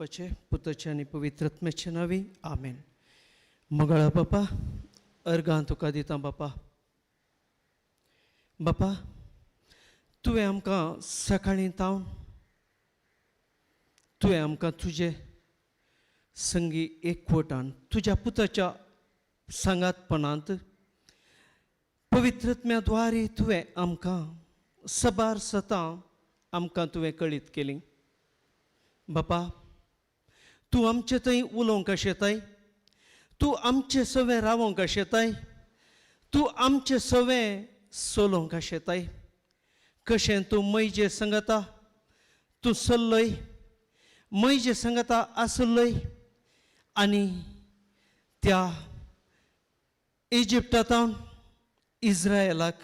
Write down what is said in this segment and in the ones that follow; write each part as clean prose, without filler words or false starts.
बापाचे, पुताचे आनी पवित्र आत्म्याचे नांवी, आमेन. मोगाळा बापा, अर्गां तुका दिता बापा. बापा, तुवें आमकां सकाळीं तावन तुवें आमकां तुजे संगी एकवटान तुज्या पुताच्या सांगातपणांत पवित्र आत्म्या द्वारे तुवें आमकां सबार सतां आमकां तुवें कळीत केली. बापा, तूं आमचे थंय उलोवंक आशेताय, तूं आमचे सवें रावोंक आशेताय, तूं आमचे सवें चलोवंक आशेताय. कशें तूं मैजे संगता तूं चल्लय, मैजे संगता आसलय आनी त्या इजिप्टांत इस्रायलाक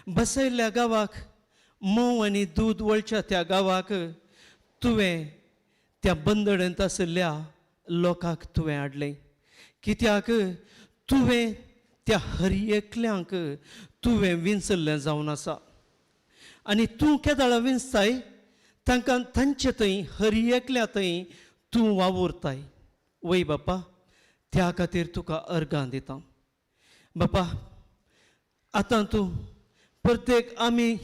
बसयल्ल्या गांवाक, म्होंव आनी दूद वळच्या त्या गांवाक तुवें त्या बंदडेंत आशिल्ल्या लोकांक तुवें हाडलें. कित्याक तुवें त्या हर एकल्यांक तुवें विंचल्लें जावन आसा आनी तूं केदाळा विंचताय तांकां, तांचे थंय हर एकल्या थंय तूं वावुरताय. वय बापा, त्या खातीर तुका अर्गां दिता. बापा, आतां तूं प्रत्येक आमी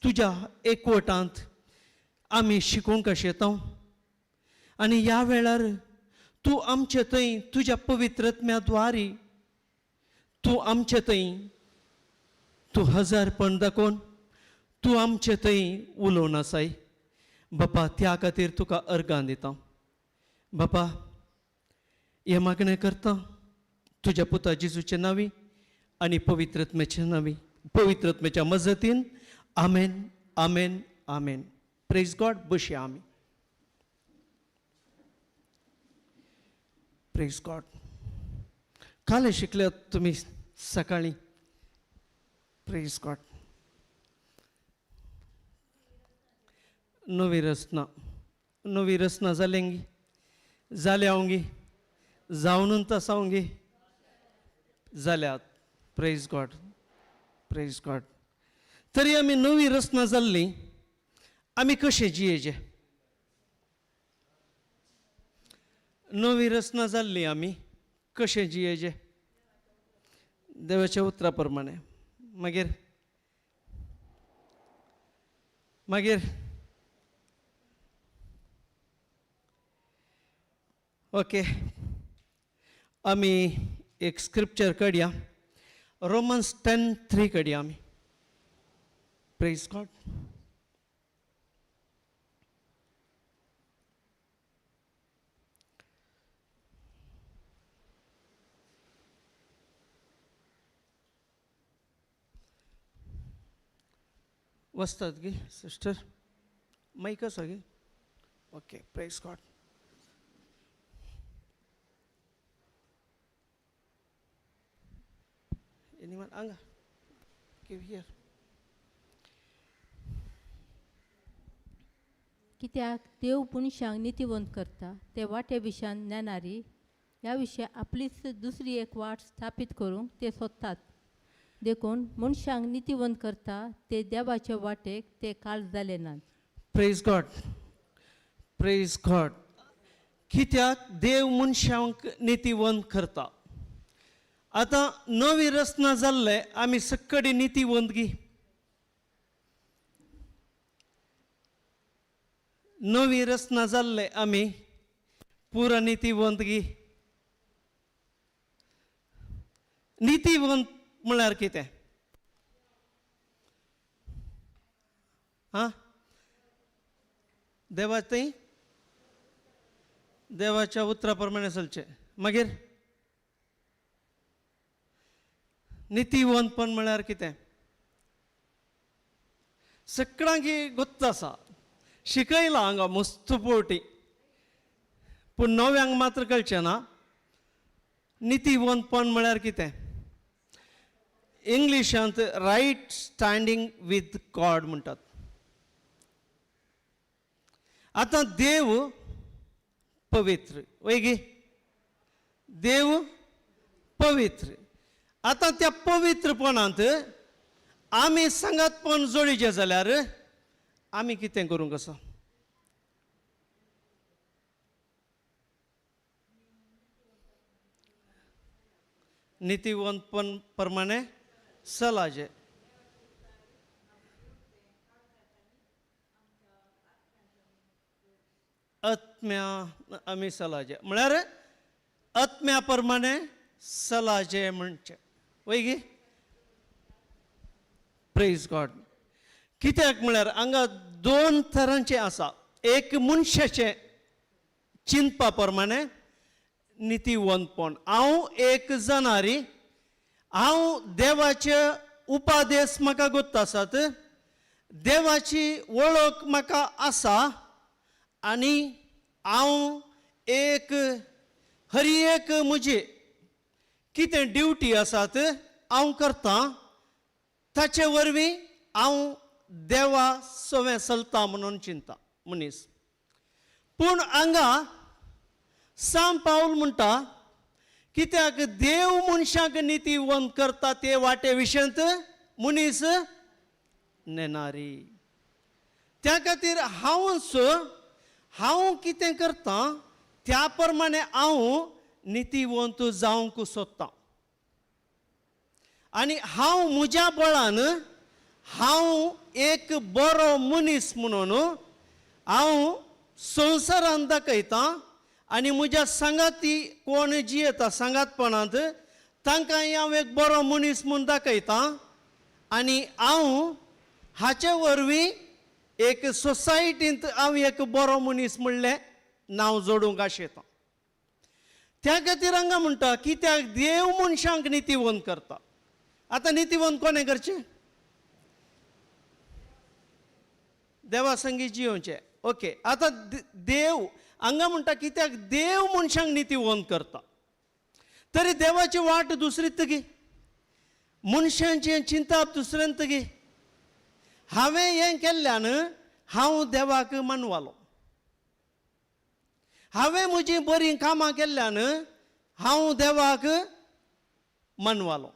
तुज्या एकवटांत आमी शिकोवंक आशेता आनी ह्या वेळार तूं आमचे थंय तुज्या पवित्र आत्म्या द्वारी तूं आमचे थंय तूं हजारपण दाखोवन तूं आमचे थंय उलोवन आसाय. बापा, त्या खातीर तुका अर्गां दिता. बापा, हें मागणें करता तुज्या पुता जेजूचे नांवी आनी पवित्र आत्म्याच्या नांवी, पवित्र आत्म्याच्या मजतीन. आमेन, आमेन, आमेन. प्रेज गॉड. बशया आमी. प्रेज गॉड. काल शिकल्यात तुमी सकाळी. प्रेज गॉड. नवी रचना, नवी रचना जालेंगी, जाल्या हांव जावन आसावंगी जाल्यात. प्रेज गॉड, प्रेज गॉड. तरी आमी नवी रचना जाल्ली, आमी कशें जियेचे? नवी रचना जाल्ली आमी कशें जियेचे? देवाच्या उतरा प्रमाणे. मागीर मागीर ओके, आमी एक स्क्रिप्चर काडया. रोमन्स 10:3 काडया आमी. प्रेज गॉड. वचतात गी सिस्टर? मायक आसा गी? Okay, praise God. Anyone? हांगा. Give here. कित्याक देव मनशांक नितीवंत करता ते वाटे विशयान ज्ञानारी ह्या विशय आपलीच दुसरी एक वाट स्थापीत करूंक ते सोदतात. देखून मनशांक नितीवंत करता ते देवाचे वाटेक ते काल जाले नात. प्रेज गॉड, प्रेज गॉड. कित्याक देव मनशांक नितीवंत करता. आतां नवी रचना जाल्ले आमी सक्कडी नितीवंत गी? नवी रचना जाल्ले आमी पुरा नितीवंत गी? नितीवंत म्हळ्यार कितें? आं, देवा थंय देवाच्या उतरा प्रमाणे चलचें. मागीर नितीवंतपण म्हळ्यार कितें? सगळ्यांक गोत्त आसा, शिकयलां हांगा मस्त पोटी, पूण नव्यांक मात्र कळचें ना. नितीवंतपण म्हळ्यार कितें? इंग्लिशांत रायट स्टँडींग विथ गॉड म्हणटात. आतां देव पवित्र, वय गी? देव पवित्र. आतां त्या पवित्रपणांत आमी सांगातपण जोडीचें जाल्यार आमी कितें करूंक आसा? नितीवंतपण प्रमाणे सलाजे. आत्म्या आमी सलाजे म्हळ्यार आत्म्या प्रमाणे सलाजे म्हणचे वय गी. प्रेज गॉड. कित्याक म्हळ्यार हांगा दोन तरांचें आसा. एक मनशाचें चिंतपा प्रमाणे नितीवंतपण. हांव एक जनारी, हांव देवाचे उपादेश म्हाका गोत्त आसात, देवाची वळख म्हाका आसा आनी हांव एक हर एक म्हजी कितें ड्युटी आसात हांव करतां, ताचे वरवीं हांव देवा सवें चलता म्हणून चिंता मनीस. पूण हांगा सांत पावल म्हणटा कित्याक देव मनशाक नितीवंत करता ते वाटे विशयंत मनीस नेणारी. त्या खातीर हांवच हांव कितें करता त्या प्रमाणे हांव नितीवंत जावंक सोदतां आनी हांव म्हज्या बळान हांव एक बरो मनीस म्हणून हांव संवसारान दाखयतां आनी म्हज्या सांगाती कोण जियेता सांगातपणांत तांकां हांव एक बरो मनीस म्हूण दाखयतां आनी हांव हाचे वरवीं एक सोसायटींत हांव एक बरो मनीस म्हणलें नांव जोडूंक आशेतां. त्या खातीर हांगा म्हणटा कित्याक देव मनशांक नितीवंत करता. आतां नितीवंत कोणें करचें? देवा संगी जियोवचें. ओके, आतां देव हांगा म्हणटा कित्याक देव मनशांक नितीवंत करता. तरी देवाची वाट दुसरीत गी, मनशांचें चिंताप दुसऱ्यांत गी. हांवें हें केल्ल्यान हांव देवाक मानवालो, हांवें म्हजीं बरीं कामां केल्ल्यान हांव देवाक मानवालो,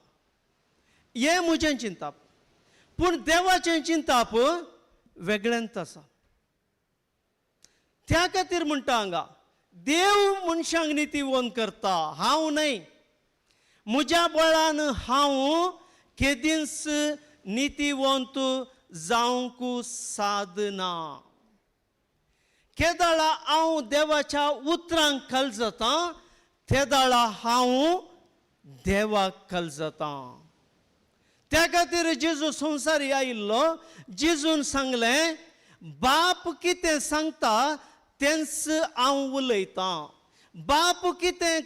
हें म्हजें चिंताप. पूण देवाचें चिंताप वेगळेंच आसा. त्या खातीर म्हणटा हांगा देव मनशांक नितीवंत करता, हांव न्हय. म्हज्या बळान हांव केदींच नितीवंत जावंक सादना. केदाळा हांव देवाच्या उतरांक कल जाता तेदाळा हांव देवाक कल जाता. त्या खातीर जेजू संवसारी आयिल्लो, जेजून सांगलें बाप कितें सांगता तेंच हांव उलयतां, बाप कितें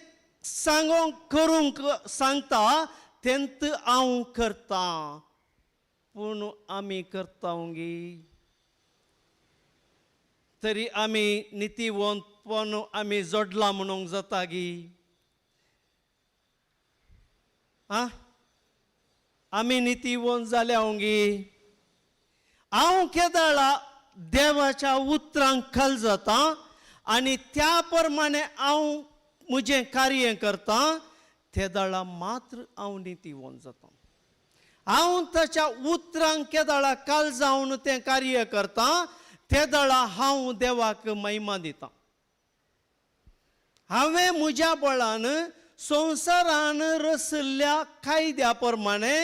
सांगोंक करूंक सांगता तेंच हांव करतां. पूण आमी करता गी तरी आमी नितीवंतपण आमी जोडला म्हणूंक जाता गी? आं, आमी नितीवंत जाल्या गी? हांव केदाळा देवाच्या उतरांक कल जाता आनी त्या प्रमाणे हांव म्हजें कार्य करतां तेदाळा मात्र हांव नितीवंत जाता. हांव ताच्या उतरांक केदाळा काल जावन तें कार्य करतां तेदाळा हांव देवाक महिमा दितां. हांवें म्हज्या बळान संवसारान रशिल्ल्या कायद्या प्रमाणे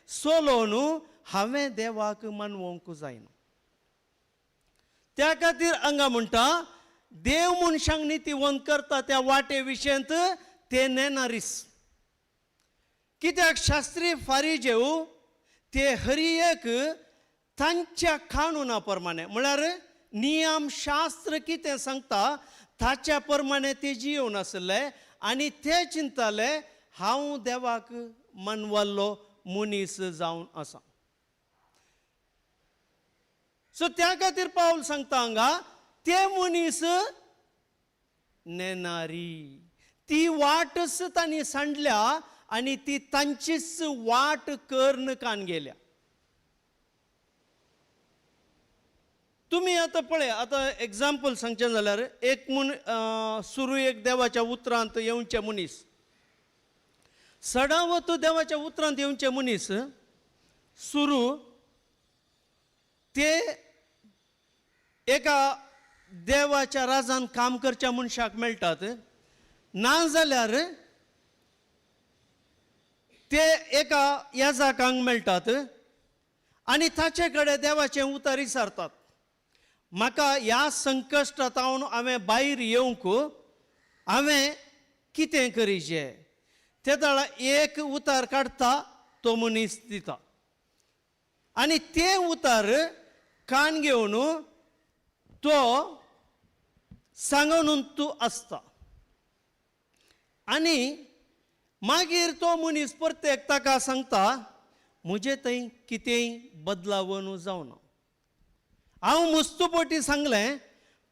चलोवन हांवें देवाक मानवंक जायना. त्या खातीर हांगा म्हणटा देव मनशांक नितीवंत करता त्या वाटे विशयंत ते नेणारीस. कित्याक शास्त्री फारीजेव ते हरी एक तांच्या कानुना प्रमाणे म्हळ्यार नियम शास्त्र कितें सांगता ताच्या प्रमाणे ते जियोवन आसले आनी ते चिंताले हांव देवाक मनवल्लो मनीस जावन आसा. सो त्या खातीर पावल सांगता हांगा ते मनीस नेणारी, ती वाटच तांणी सांडल्या आनी ती तांचीच वाट कर्ण कान गेल्या. तुमी आतां पळय, आतां एग्जाम्पल सांगचें जाल्यार एक म्हूण सुरू एक देवाच्या उतरांत येवचे मनीस, सडावत देवाच्या उतरांत येवचे मनीस सुरू ते एका देवाच्या राजान काम करच्या मनशाक मेळटात, ना जाल्यार ते एका याजाकांक मेळटात आनी ताचे कडेन देवाचें उतर विचारतात, म्हाका ह्या संकश्टांत हांवें भायर येवंक हांवें कितें करीचें? ते वेळार एक उतार काडटा तो मनीस दिता आनी तें उतार कान घेवन तो सांगून तूं आसता आनी मागीर तो मनीस प्रत्येक ताका सांगता, म्हजें थंय कितेंय बदलावन जावना, हांव मुस्तुपटी सांगलें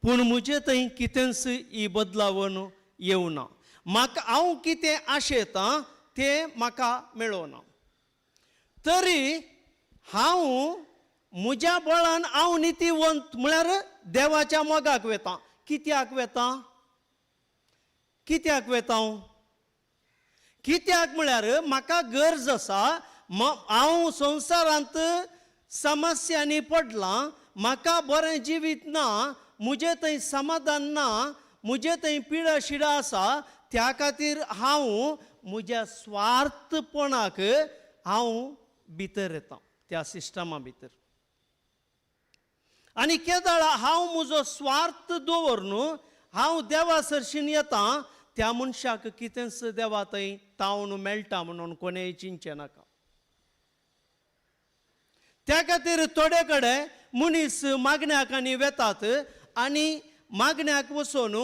पूण म्हजें थंय कितेंच ही बदलावन येवना, म्हाका हांव कितें आशेतां तें म्हाका मेळना, तरी हांव म्हज्या बळान हांव नितीवंत म्हळ्यार देवाच्या मोगाक वेता. कित्याक वेता? कित्याक वेता हांव? कित्याक म्हळ्यार म्हाका गरज आसा, हांव संवसारांत समस्यांनी पडलां, म्हाका बरें जिवीत ना, म्हजें थंय समाधान ना, म्हजें थंय पिडा शिडा आसा, त्या खातीर हांव म्हज्या स्वार्थपणाक हांव भितर येता त्या सिस्टमा भितर. आनी केदाळा हांव म्हजो स्वार्थ दवर न्हू हांव देवा सरशीन येता, त्या मनशाक कितेंच देवा थंय तावन मेळटा म्हणून कोणेय चिंतचें नाका. त्या खातीर थोडे कडेन मनीस मागण्याक आनी वेतात आनी मागण्याक वचून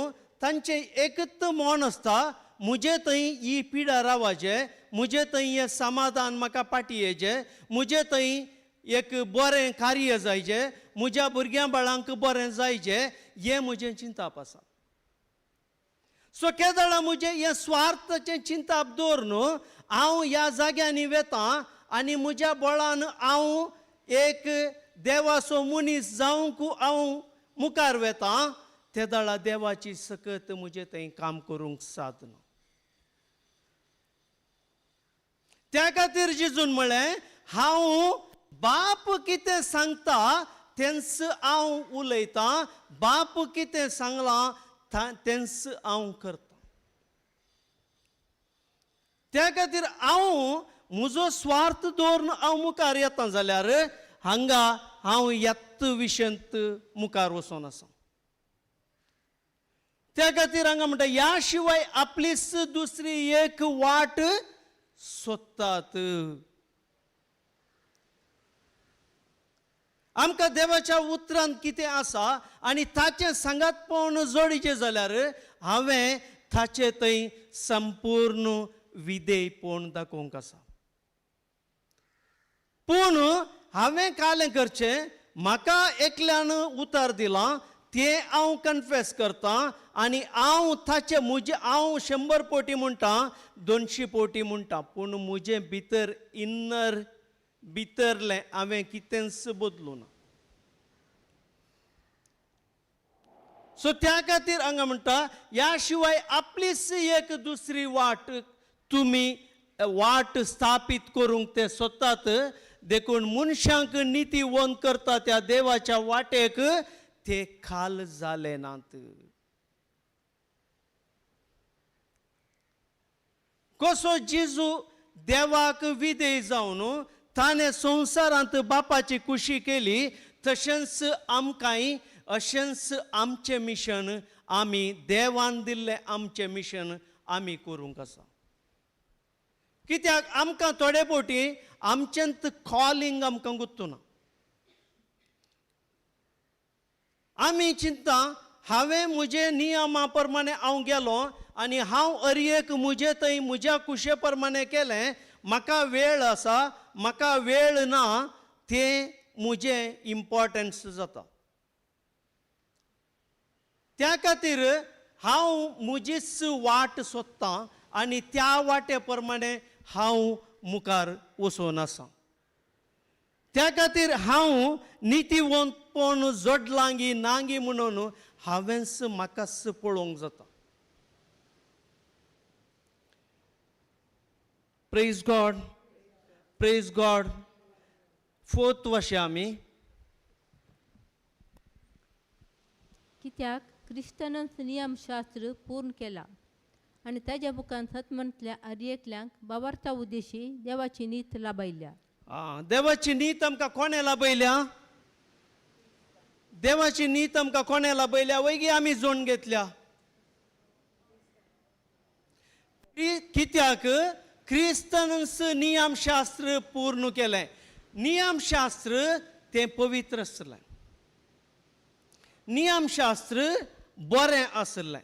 तांचें एकच मन आसता, म्हजे थंय ही पिडा रावाचें, म्हजे थंय हें समाधान म्हाका फाटी येचें, म्हजे थंय एक बरें कार्य जायचें, म्हज्या भुरग्यां बाळांक बरें जायचें, हें म्हजें चिंताप आसा. सो केदळा म्हजें हें स्वार्थाचें चिंताप दवर न्हू हांव ह्या जाग्यांनी वेता आनी म्हज्या बळान हांव एक देवाचो मनीस जावंक हांव मुखार वेता, ते दळा देवाची सकत म्हजें थंय काम करूंक सादना. त्या खातीर जेजून म्हळें, हांव बाप कितें सांगता तेंच हांव उलयतां, बाप कितें सांगलां तेंच हांव करतां. त्या खातीर हांव म्हजो स्वार्थ दवरून हांव मुखार येता जाल्यार हांगा हांव येत्त विशयंत मुखार वचोन आसा. त्या खातीर हांगा म्हणटा, ह्या शिवाय आपलीच दुसरी एक वाट सोदतात. आमकां देवाच्या उतरान कितें आसा आनी ताचें सांगातपण जोडीचें जाल्यार हांवें ताचें थंय संपूर्ण विधेयपण दाखोवंक आसा. पूण हांवें कालें करचें, म्हाका एकल्यान उतार दिलां तें हांव कन्फेस करतां आनी हांव ताचें म्हजें हांव 100 पोटी म्हणटा, 200 पोटी म्हणटा, पूण म्हजें भितर इन्नर भितरलें हांवें कितेंच बदलूं ना. सो त्या खातीर हांगा म्हणटा, ह्या शिवाय आपलीच एक दुसरी वाट तुमी वाट स्थापीत करूंक ते सोदतात, देखून मनशांक नितीवंत करता त्या देवाच्या वाटेक ते खाल जाले नात. कसो जेजू देवाक विधेय जावन ताणें संवसारांत बापाची खुशी केली, तशेंच आमकांय अशेंच आमचें मिशन आमी देवान दिल्लें आमचें मिशन आमी करूंक आसा. कित्याक आमकां थोडे फावटी आमचेंत कॉलिंग आमकां गुत्तुना. आमी चिंता हांवें म्हजे नियमा प्रमाणे हांव गेलो आनी हांव अरयेक म्हजे थंय म्हज्या कुशे प्रमाणे केलें, म्हाका वेळ आसा म्हाका वेळ ना, तें म्हजें इम्पोर्टन्स जाता. त्या खातीर हांव म्हजीच वाट सोदतां आनी त्या वाटे प्रमाणे हांव मुखार वचून आसा. त्या खातीर हांव नितीवंतपण जोडलांगी नांगी म्हणून हांवेंच म्हाकाच पळोवंक जाता. Praise God, praise God. Fourth वशे आमी कित्याक क्रिस्तानच नियमशास्त्र पूर्ण केला आनी ताज्या मुखान सत म्हणटल्या आर्येतल्यांक बावार्था उद्देशी देवाची नीत लाबायल्या. आं, देवाची नीत आमकां कोणें लाबयल्या? देवाची नीत आमकां कोणें लाबयल्या? वयगी आमी जोण घेतल्या. कित्याक क्रिस्तानस नियमशास्त्र पूर्ण केलें. नियमशास्त्र तें पवित्र आसलें, नियमशास्त्र बरें आसलें,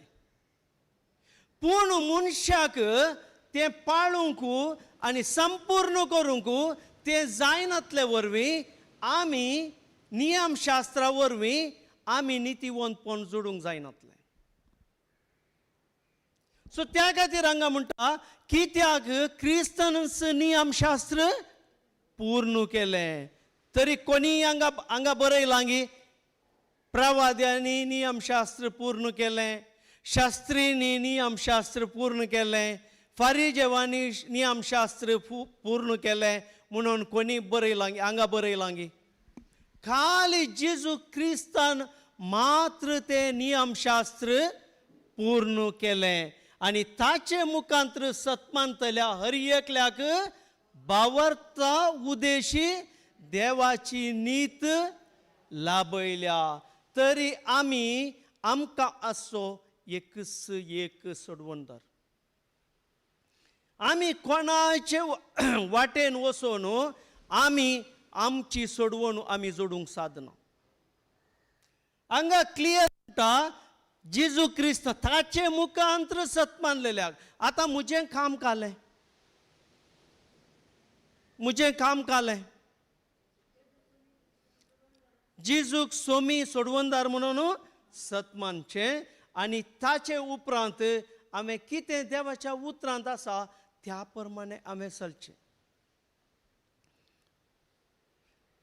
पूण मनशाक तें पाळूंक आनी संपूर्ण करूंक तें जायनातले वरवीं आमी नियमशास्त्रा वरवीं आमी नितीवंतपण जोडूंक जायनातलें. सो त्या खातीर हांगा म्हणटा कित्याक क्रिस्तानस नियमशास्त्र पूर्ण केलें. तरी कोणी हांगा हांगा बरयलां की प्रवाद्यांनी नियमशास्त्र पूर्ण केलें, शास्त्रींनी नियमशास्त्र पूर्ण केलें, फारीजेवांनी नियमशास्त्र पूर्ण केलें म्हणून कोणी बरयलां हांगा बरयलां की खाली जेजू क्रिस्तान मात्र तें नियमशास्त्र पूर्ण केलें आनी ताचे मुखांत्र सतमानतल्या हर एकल्याक बावरता उदेशी देवाची नीत लाबयल्या. तरी आमी आमकां आसचो एकच एक सोडवणदार. आमी कोणाचे वाटेन वचून आमी आमची सोडवण आमी जोडूंक सादना. हांगा क्लियर म्हणटा जेजू क्रिस्त ताचे मुखांत्र सत मानलेल्याक. आतां म्हजें काम कालें, म्हजें काम कालें, जेजूक सोमी सोडवणदार म्हणून सत मानचें आनी ताचे उपरांत हांवें कितें देवाच्या उतरांत आसा त्या प्रमाणे हांवें चलचें.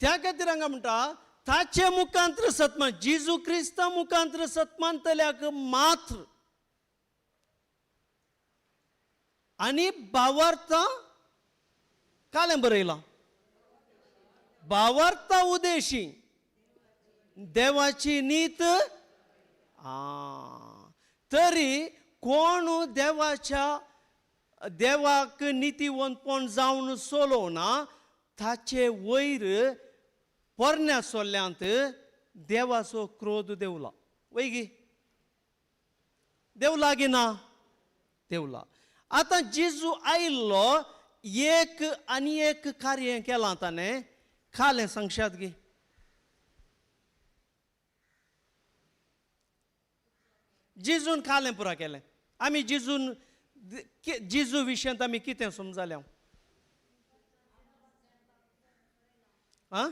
त्या खातीर हांगा म्हणटा ताचे मुखांत्र सतमान, जेजू क्रिस्ता मुखांत्र सतमानतल्याक मात्र आनी बावार्ता कालें बरयलां, बावार्ता उदेशी देवाची नीत. तरी कोण देवाच्या देवाक नितीवंतपण जावन चलोवना ताचे वयर पोरण्या सोल्ल्यांत देवाचो क्रोध देवला. वयगी देवला गी ना? देवला. आतां जेजू आयिल्लो एक आनी एक कार्य केलां ताणें, खालें सांगशात गी? जेजून खालें पुरा केलें. आमी जेजून जेजू विशयांत आमी कितें समजाल्या? आं,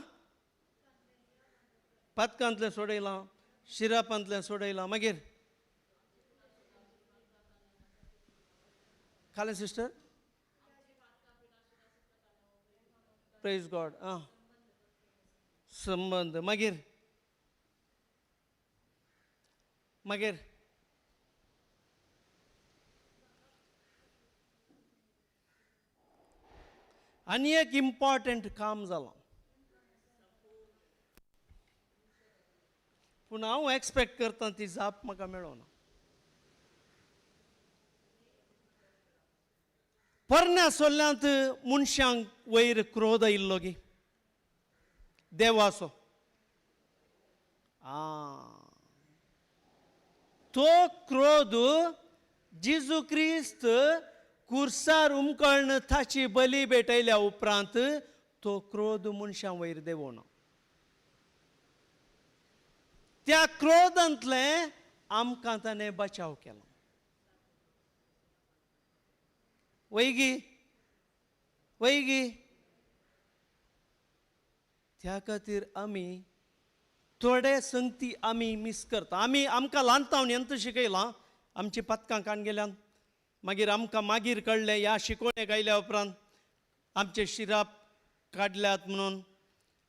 पातकांतलें सोडयलां, शिरापांतलें सोडयलां, मागीर खालें सिस्टर? Praise God. आं, संबंद मागीर मागीर आनी एक इम्पॉर्टंट काम जालां, पूण हांव एक्सपेक्ट करता ती जाप म्हाका मेळना. पोरण्या सोल्ल्यांत मनशांक वयर क्रोध आयिल्लो गी देवाचो. तो क्रोध जेजू क्रिस्त कुर्सार उमकळ्ण ताची बली भेटयल्या उपरांत तो क्रोध मनशां वयर देवना. त्या क्रोधांतलें आमकां ताणें बचाव केलो. वयगी वयगी? त्या खातीर आमी थोडे संगती आमी मीस करता. आमी आमकां ल्हानतावन यंत्र शिकयलां, आमची पातकां काण गेल्यान, मागीर आमकां मागीर कळ्ळें ह्या शिकोवणेक आयल्या उपरांत आमचे शिराप काडल्यात म्हणून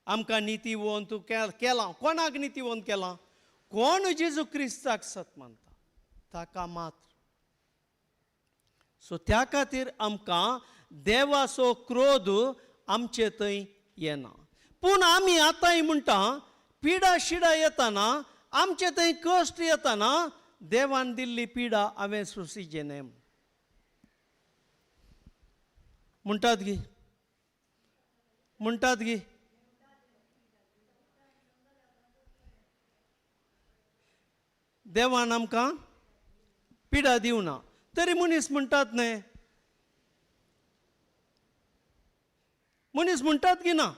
आमकां नितीवंत केलां. कोणाक नितीवंत केलां? कोण जेजू क्रिस्ताक सत मानता ताका मात्र. सो त्या खातीर आमकां देवाचो क्रोध आमचे थंय येना. पूण आमी आतांय म्हणटा पिडा शिडा येताना आमचे थंय कश्ट येताना देवान दिल्ली पिडा हांवें सोंसिचें न्हय. म्हणटात गी, म्हणटात गी. देवान आमकां पिडा दिवना तरी मनीस म्हणटात न्हय, मनीस म्हणटात की ना.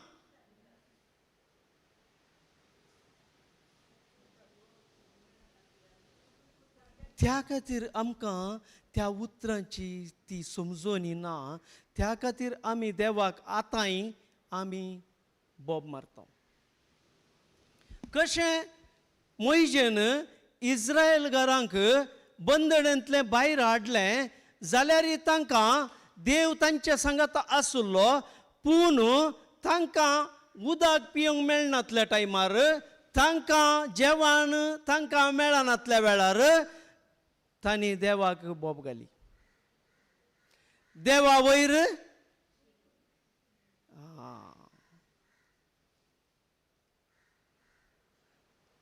त्या खातीर आमकां त्या उतरांची ती समजणी ना, त्या खातीर आमी देवाक आतांय आमी बोब मारता. कशें मोयजेन इस्रायल घरांक बंदणेंतलें भायर हाडलें जाल्यार तांकां देव तांच्या सांगात आसलो, पूण तांकां उदक पिवंक मेळनातल्या टायमार, तांकां जेवण तांकां मेळनातल्या वेळार तांणी देवाक बोब घाली. देवा वयर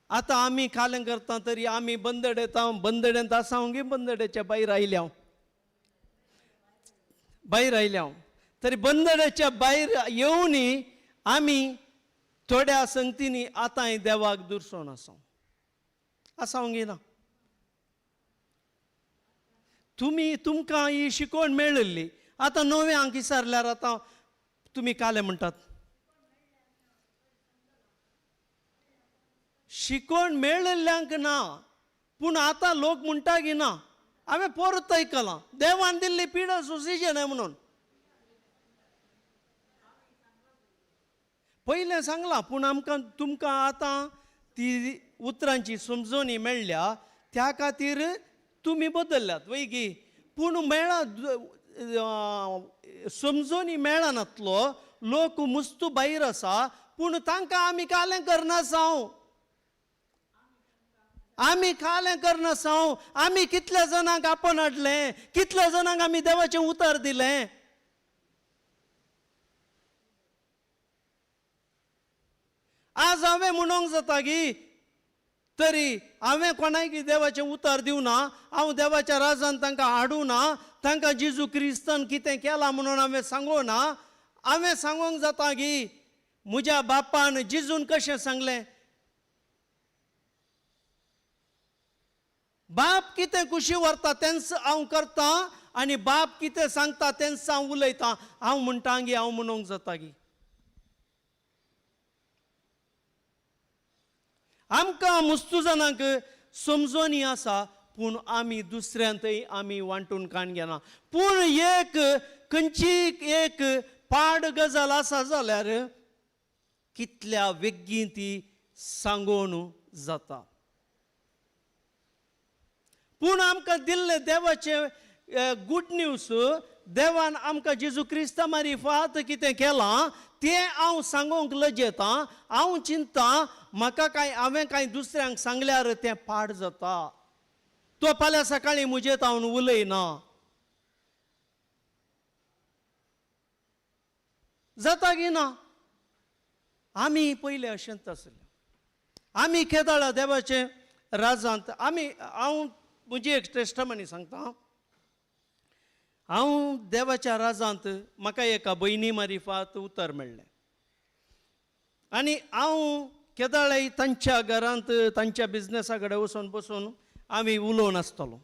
आतां आमी कालें करता तरी आमी बंदडेता, बंदडेंत आसा गी बंदडेच्या भायर आयल्या, भायर आयल्या तरी बंदडेच्या भायर येवनी आमी थोड्या संगतींनी आतांय देवाक दुरसोन आसा, आसा गी ना. तुमी तुमकां ही शिकवण मेळिल्ली, आतां नव्यांक विचारल्यार आतां तुमी कालें म्हणटात. शिकवण मेळिल्ल्यांक ना, पूण आतां लोक म्हणटा की ना हांवें परत आयकलां देवान दिल्ली पिडा सोंसिचें न्हय म्हणून. पयलें सांगलां, पूण आमकां तुमकां आतां ती उतरांची समजणी मेळ्ळ्या त्या खातीर तुमी बदल्ल्यात वय गी. पूण मेळा समजणी मेळनातलो लोक मुस्तू भायर आसा, पूण तांकां आमी कालें करनासांव, आमी कालें करनासांव. आमी कितल्या जाणांक आपोवन हाडलें, कितल्या जाणांक आमी देवाचें उतर दिलें. आज हांवें म्हणूंक जाता की तरी हांवें कोणाक देवाचें उतर दिवना, हांव देवाच्या राजान तांकां हाडूं ना, तांकां जेजू क्रिस्तान कितें केलां म्हणून हांवें सांगूं ना. हांवें सांगूंक जाता की म्हज्या बापान जेजून कशें सांगलें, बाप कितें खुशी व्हरता तेंच हांव करतां आनी बाप कितें सांगता तेंच हांव उलयतां. हांव म्हणटा गी, हांव म्हणूंक जाता गी. आमकां मुस्तू जाणांक समजणी आसा, पूण आमी दुसऱ्यांतय आमी वांटून काण घेना. पूण एक खंयची एक पाड गजाल आसा जाल्यार कितल्या वेगीं ती सांगोवन जाता. पूण आमकां दिल्लें देवाचें गुड न्यूज, देवान आमकां जेजू क्रिस्ता मारिफात कितें केलां तें हांव सांगूंक लजेतां. हांव चिंता म्हाका कांय हांवें कांय दुसऱ्यांक सांगल्यार तें पाड जाता. तो फाल्यां सकाळीं म्हजें हांव उलयना जाता की ना. आमी पयलें अशेंच आसलें. आमी केदाळा देवाचें राजांत आमी, हांव म्हजी एक टेस्टमनी सांगता. हांव देवाच्या राजांत म्हाका एका भयणी मारिफात उतर मेळ्ळें आनी हांव केदाळाय तांच्या घरांत तांच्या बिजनसा कडेन वचून बसून आमी उलोवन आसतलो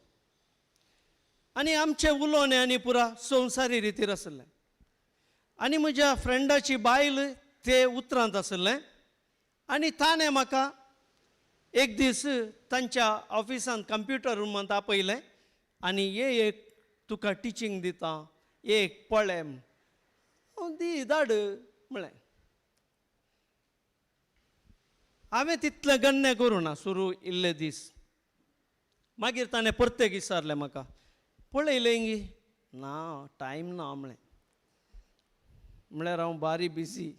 आनी आमचें उलोवणें आनी पुरा संवसारी रितीर आसलें. आनी म्हज्या फ्रेंडाची बायल ते उतरांत आसलें आनी ताणें म्हाका एक दीस तांच्या ऑफिसांत कंप्युटर रुमांत आपयलें आनी ये एक तुका टिचींग दिता एक पळय दी धाड म्हळें. हांवें तितलें गण्णें करूं ना सुरू इल्ले दीस. मागीर ताणें परतें विचारलें म्हाका, पळयलें गी ना टायम ना म्हळें. म्हळ्यार हांव बारी बिजी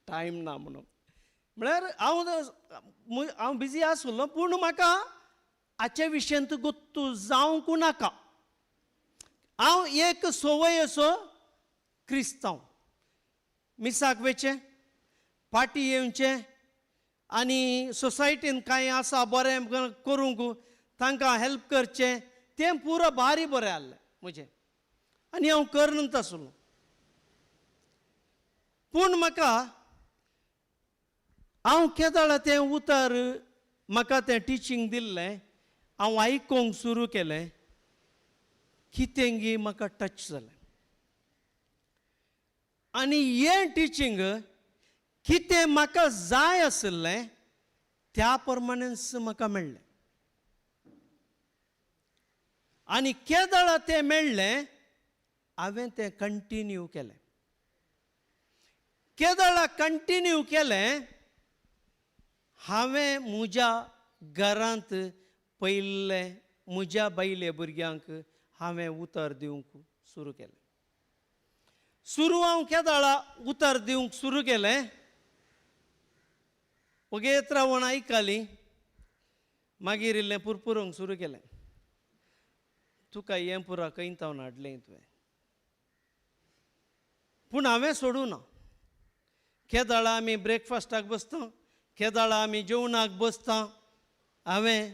टायम ना म्हणून. म्हळ्यार हांव हांव बिजी आसलो पूण म्हाका हाचे विशयांत गोत्तू जावंक नाका. हांव एक संवय असो क्रिस्तांव, मिसाक वयचें, पाटी येवचें आनी सोसायटीन कांय आसा बरें करूंक तांकां हेल्प करचें तें पुरो बारी बरें आहलें म्हजें आनी हांव करनच आसलो. पूण म्हाका हांव केदळा तें उतर म्हाका तें टिचींग दिल्लें हांव आयकूंक सुरू केलें, कितेंगी म्हाका टच जालें. आनी हें टिचींग कितें म्हाका जाय आशिल्लें त्या प्रमाणेच म्हाका मेळ्ळें. आनी केदळा तें मेळ्ळें हांवें तें कंटिन्यू केलें. केदळा कंटिन्यू केलें हांवें म्हज्या घरांत पयलें म्हज्या बायले भुरग्यांक हांवें उतर दिवंक सुरू केलें. सुरू हांव केदळा उतर दिवंक सुरू केलें, वगेत रावन आयकली, मागीर इल्लें पुरपुरूंक सुरू केलें, तुका हें पुरा खंय तावन हाडलें तुवें. पूण हांवें सोडूं ना. केदळा आमी ब्रेकफास्टाक बसता, केदळा आमी जेवणाक बसता, हांवें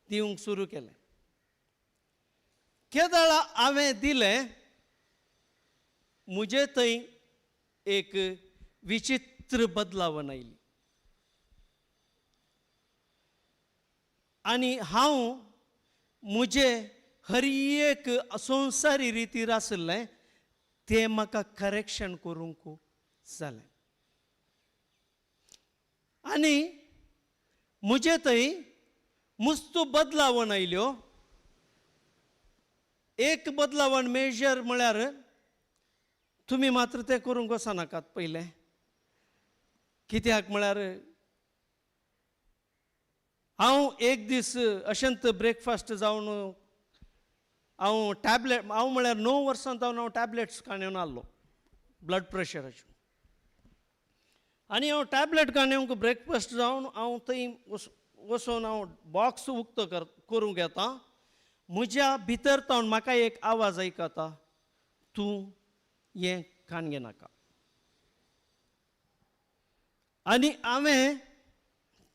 दिवंक सुरू केलें. केदळा हांवें दिलें म्हजे थंय एक विचित्र बदलावण आयली आनी हांव म्हजे हर एक संवसारी रितीर आशिल्लें तें म्हाका करेक्शन करूंक जालें. आनी म्हजे थंय मुस्तू बदलावण आयल्यो. एक बदलावण मेजर म्हळ्यार तुमी मात्र तें करूंक वचनाकात पयलें, कित्याक म्हळ्यार हांव एक दीस अशेंच ब्रेकफास्ट जावन हांव टॅबलेट, हांव म्हळ्यार 9 वर्सां जावन हांव टॅबलेट्स काणयेवन आहलो ब्लड प्रेशराच्यो, आनी हांव टॅबलेट काणयेवंक ब्रेकफास्ट जावन हांव थंय वचून हांव बॉक्स उक्तो करूंक येता, म्हज्या भितर तावन म्हाका एक आवाज आयकता, तूं हें कान घेनाका. आनी हांवें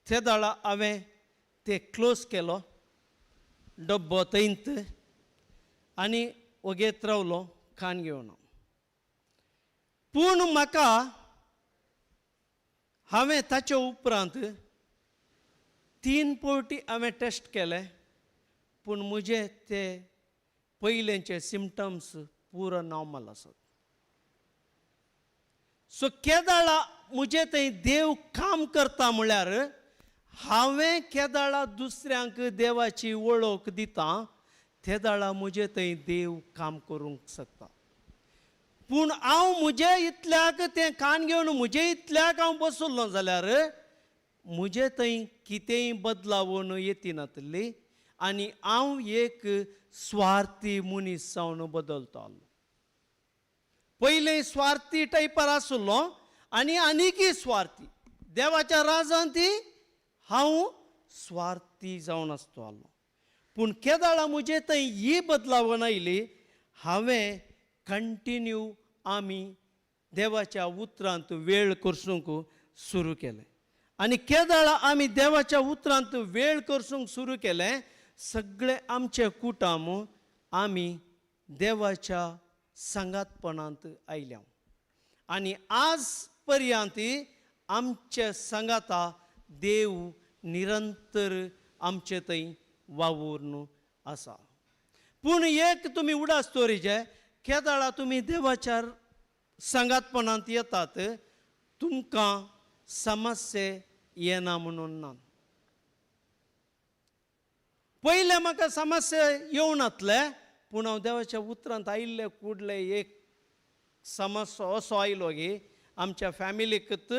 ते दाळा हांवें ते क्लोज केलो डब्बो थंयत आनी वगेत रावलो कान घेवन. पूण म्हाका हांवें ताचे उपरांत 3 फावटी हांवें टेस्ट केले, पूण म्हजे ते पयलेंचे सिमटम्स पुरो नॉर्मल आसात. सो केदाळा म्हजे थंय देव काम करता म्हळ्यार हांवें केदाळा दुसऱ्यांक देवाची वळख दिता तेदाळा म्हजे थंय देव काम करूंक शकता. पूण हांव म्हजे इतल्याक तें कान घेवन म्हजे इतल्याक हांव बसलो जाल्यार म्हजे थंय कितेंय बदलावून येतिनातली आनी हांव एक स्वार्थी मनीस जावन बदलतालो. पयलें स्वार्थी टायपार आसलो आनी आनीकय स्वार्थी, देवाच्या राजान ती हांव स्वार्थी जावन आसतालो. पूण केदाळा म्हजे थंय ही बदलावण आयली, हांवें कंटिन्यू आमी देवाच्या उतरांत वेळ करसूंक सुरू केलें. आनी केदाळा आमी देवाच्या उतरांत वेळ करसूंक सुरू केलें, सगळे आमचे कुटुंब आमी देवाच्या सांगातपणांत आयल्या आनी आज पर्यंत आमचे सांगाता देव निरंतर आमचे थंय वावूरून आसा. पूण एक तुमी उडास दवरिचे, केदाळा तुमी देवाच्या सांगातपणांत येतात तुमकां समस्या येना म्हणून ना. पयलें म्हाका समस्या येवनातले, पूण हांव देवाच्या उतरांत आयिल्ले कुडले एक समस्या असो आयलो की आमच्या फॅमिलीकच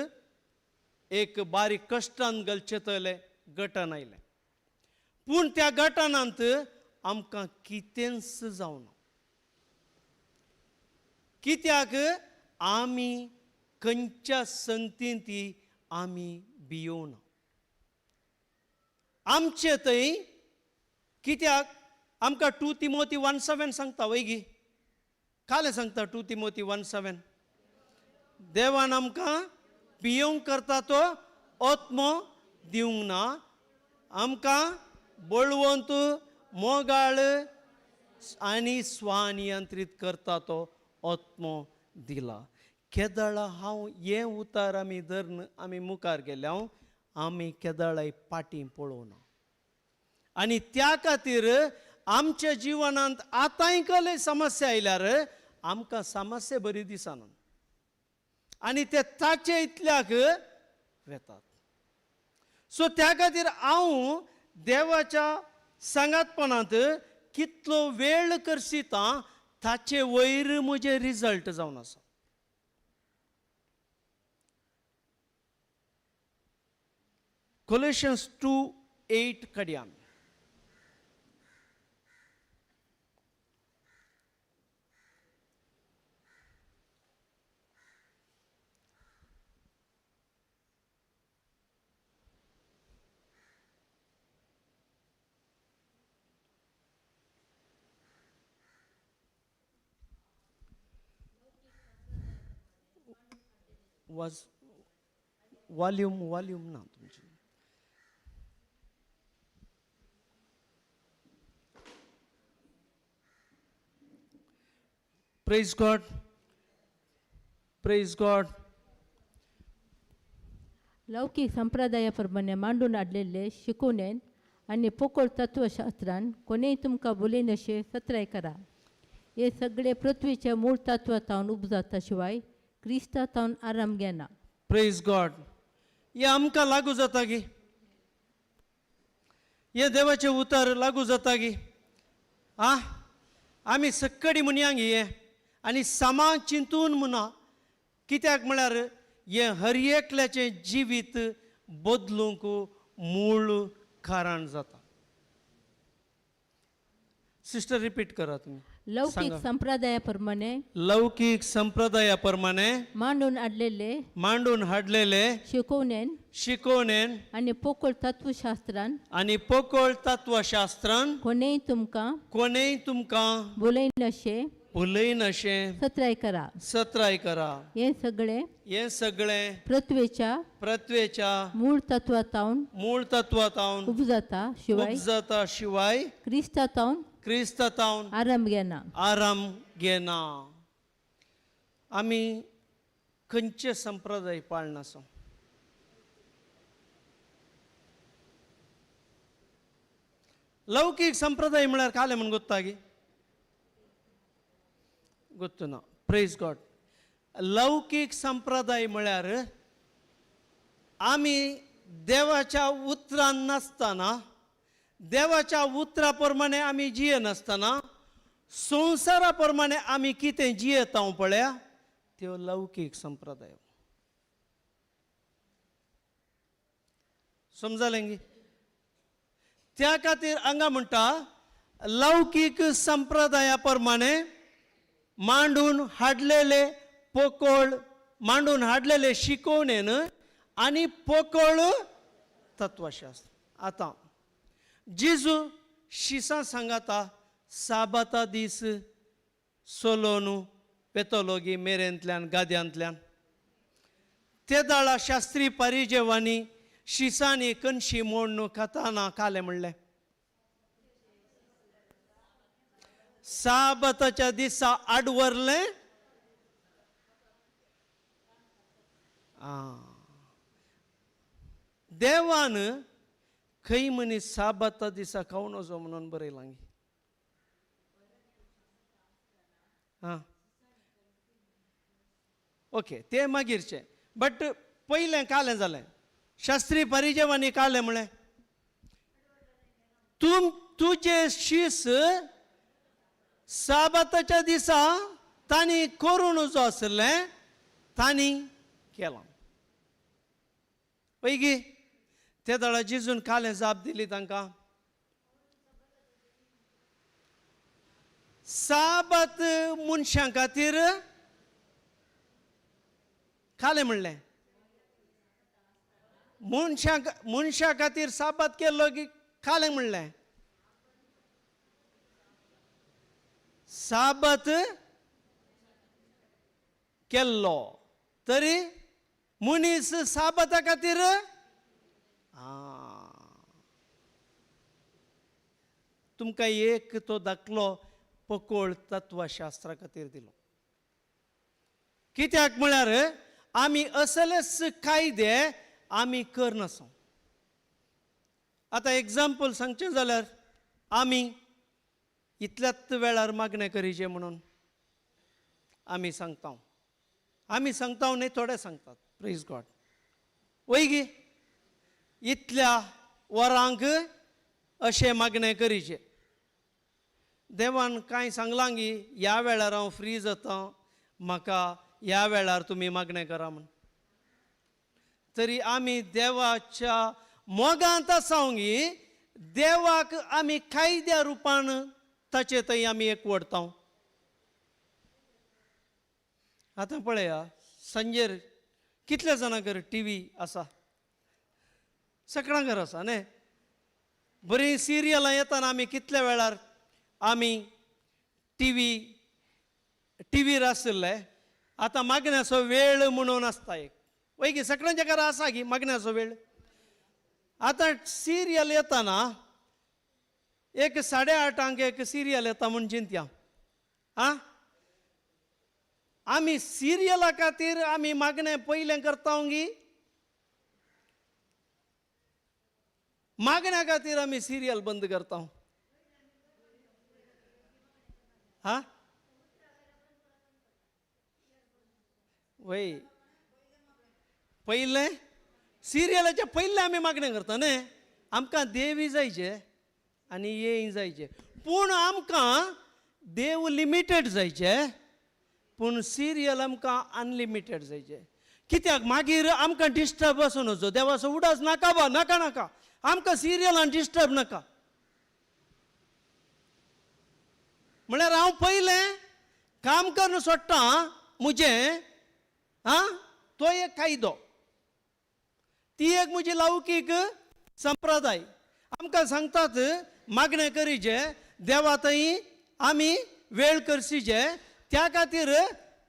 एक बारीक कश्टान घालचेतले गटन आयलें. पूण त्या गटनांत आमकां कितेंच जावना, कित्याक आमी खंयच्या संगतीन ती आमी भियोवना. आमचे थंय कित्याक आमकां 2 तिमोती 1:7 सांगता वयगी, कालें सांगता 2 तिमोती 1:7, देवान आमकां भियोवंक करता तो आत्मो दिवंक ना, आमकां बळवंत मोगाळ आनी स्वनियंत्रीत करता तो आत्मो दिला. केदळा हांव हें उतार आमी धरून आमी मुखार गेल्या, आमी केदळाय पाटी पळोवना. आनी त्या खातीर आमच्या जिवनांत आतांय कसले समस्या आयल्यार आमकां समस्या बरी दिसना आनी ते ताचे इतल्याक वेतात. सो त्या खातीर हांव देवाच्या सांगातपणांत कितलो वेळ करसिता ताचे वयर म्हजें रिजल्ट जावन आसा. कोलेशन्स 2:8 कडया. वाज वॉल्यूम वॉल्यूम ना तुमची. Praise God, praise God. लौकीक संप्रदाया प्रमाणे मांडून हाडलेले शिकोवणेन आनी पोकळ तत्वशास्त्रान कोणेय तुमकां बोलयनशें सत्राय करा. हे सगळे पृथ्वीच्या मूळ तत्वा तावन उपजाता शिवाय क्रिस्ता तावन आराम घेना. प्रेज गॉड. हे आमकां लागू जाता गी, हे देवाचें उतर लागू जाता गी. आं, आमी सक्कडी म्हणयांक हे आनी सामा चिंतून म्हणा, कित्याक म्हळ्यार हें हर एकल्याचें जिवीत बदलूंक मूळ कारण जाता. सिस्टर रिपीट करा तुमी. लौकीक संप्रदाया प्रमाणे, लौकीक संप्रदाया प्रमाणे मांडून हाडलेले, मांडून हाडलेले शिकोवणेन शिकोवणेन आनी पोकळ तत्वशास्त्रान आनी पोकळ तत्वशास्त्रान कोणेय तुमकां कोणेय तुमकां बोलयनाशें उलयनाशें सत्राय करा. सत्राय करा. हें सगळें, हें सगळें पृथ्वेच्या पृथ्वेच्या मूळ तत्वा तावन मूळ तत्वा तावन उपजाता शिवाय उपजता शिवाय क्रिस्ता तावन क्रिस्ता तावन आराम घेना. आराम घेना. आमी खंयचे संप्रदाय पाळनासो? लौकीक संप्रदाय म्हळ्यार कालें म्हूण गोत्ता गी? गोत्तू ना. Praise God. लौकीक संप्रदाय म्हळ्यार आमी देवाच्या उतरान नासतना, देवाच्या उतरा प्रमाणे आमी जियेनासतना, संवसारा प्रमाणे आमी कितें जियेता पळया त्यो लौकीक संप्रदाय. समजलें गी? त्या खातीर हांगा म्हणटा लौकीक संप्रदाया प्रमाणे मांडून हाडलेले पोकळ, मांडून हाडलेले शिकोवणेन आनी पोकळ तत्वशास्त्र. आतां जेजू शिसां सांगाता साबाता दीस सोलोन वेतलो गी मेरेंतल्यान गाद्यांतल्यान. ते दाळा शास्त्री परिजेवांनी शिसांनी कनशी मोडून खाताना कालें म्हणलें, साबाताच्या दिसा आडवरलें. देवान खंय मनीस साबाता दिसा खावन वचो म्हणून बरयलां. आं, ओके, तें मागीरचें. बट पयलें कालें जालें, शास्त्री परिजेवांनी कालें म्हणलें, तूं तुजे शीस साबाताच्या दिसा तांणी करून जो आसलें तांणी केलां. पयगी ते दळा जेजून कालें जाप दिली तांकां, साबात मनशां खातीर कालें म्हणलें, मनशां खातीर साबात केल्लो की कालें म्हणलें, साबात केल्लो तरी मनीस साबाता खातीर. तुमकां एक तो दाखलो पोकळ तत्वशास्त्रा खातीर दिलो. कित्याक म्हळ्यार आमी असलेच कायदे आमी करनासो. आतां एग्जाम्पल सांगचें जाल्यार आमी इतल्याच वेळार मागणें करीचें म्हणून आमी सांगता, आमी सांगता न्ही, थोडे सांगतात. प्रेज गॉड. वय गी इतल्या वरांक अशें मागणें करीचें. देवान कांय सांगलां गी ह्या वेळार हांव फ्री जाता, म्हाका ह्या वेळार तुमी मागणें करा म्हूण. तरी आमी देवाच्या मोगांत आसाव गी, देवाक आमी कायद्या रुपान ताचे थंय आमी एकवडता. आतां पळया सांजेर कितल्या जाणां घर टी व्ही आसा? सगळ्यां घर आसा न्ही. बरीं सिरियलां येताना आमी कितल्या वेळार आमी टिवीर आशिल्ले. आतां मागण्याचो वेळ म्हणून आसता एक, वय गी सगळ्यांच्या घरा आसा गी मागण्याचो वेळ. आतां सिरियल येताना एक 8:30 एक सिरियल येता म्हूण चिंतया. आं, आमी सिरियला खातीर आमी मागणें पयलें करता गी, मागण्या खातीर आमी सिरियल बंद करता. हा वय, पयलें सिरियलाच्या पयलें आमी मागणें करता न्ही. आमकां देवी जायचे आनी येय जायचे, पूण आमकां देव लिमिटेड जायचे, पूण सिरियल आमकां अनलिमिटेड जायचे. कित्याक मागीर आमकां डिस्टर्ब आसूं नजो. देवाचो उडास नाका बा, नाका नाका, आमकां सिरियलान डिस्टर्ब नाका. म्हळ्यार हांव पयलें काम करून सोडटा म्हजें, आं, तो एक कायदो, ती एक म्हजी लौकीक संप्रदाय. आमकां सांगतात मागणें करीचें देवा थंय आमी वेळ करसीचे. त्या खातीर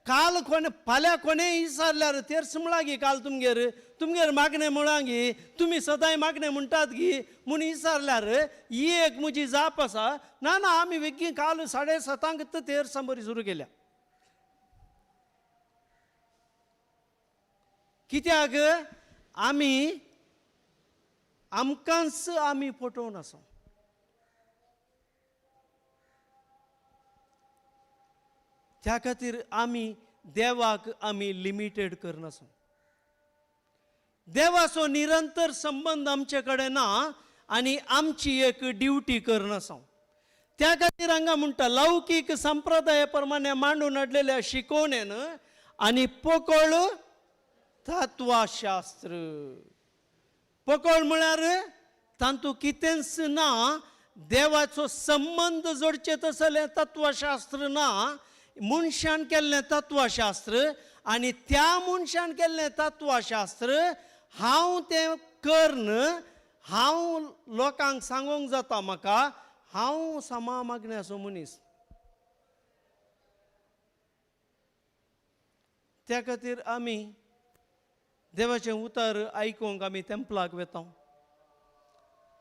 काल कोणे फाल्यां कोणें विचारल्यार तेर्स म्हळां गी काल तुमगेर तुमगेर मागणें म्हळां गी, तुमी सदांय मागणें म्हणटात गी म्हूण विचारल्यार ही एक म्हजी जाप आसा. ना ना, आमी वेगीं काल 7:30 तेर्सां बरी सुरू केल्या. कित्याक आमी आमकांच आमी फटोवन आसा. त्या खातीर आमी देवाक आमी लिमिटेड करनासो. देवाचो निरंतर संबंद आमचे कडेन ना आनी आमची एक ड्युटी करनासो. त्या खातीर हांगा म्हणटा लौकीक संप्रदाया प्रमाणे मांडून हाडलेल्या शिकोवणेन आनी पोकळ तत्वशास्त्र. पोकळ म्हळ्यार तातूंत कितेंच ना, देवाचो संबंद जोडचे तसलें तत्वशास्त्र ना, मनशान केल्लें तत्वशास्त्र. आनी त्या मनशान केल्लें तत्वशास्त्र हांव तें कर्ण हांव लोकांक सांगूंक जाता म्हाका हांव समा मागण्याचो मनीस. त्या खातीर आमी देवाचें उतर आयकूंक आमी तेंपलाक वेता,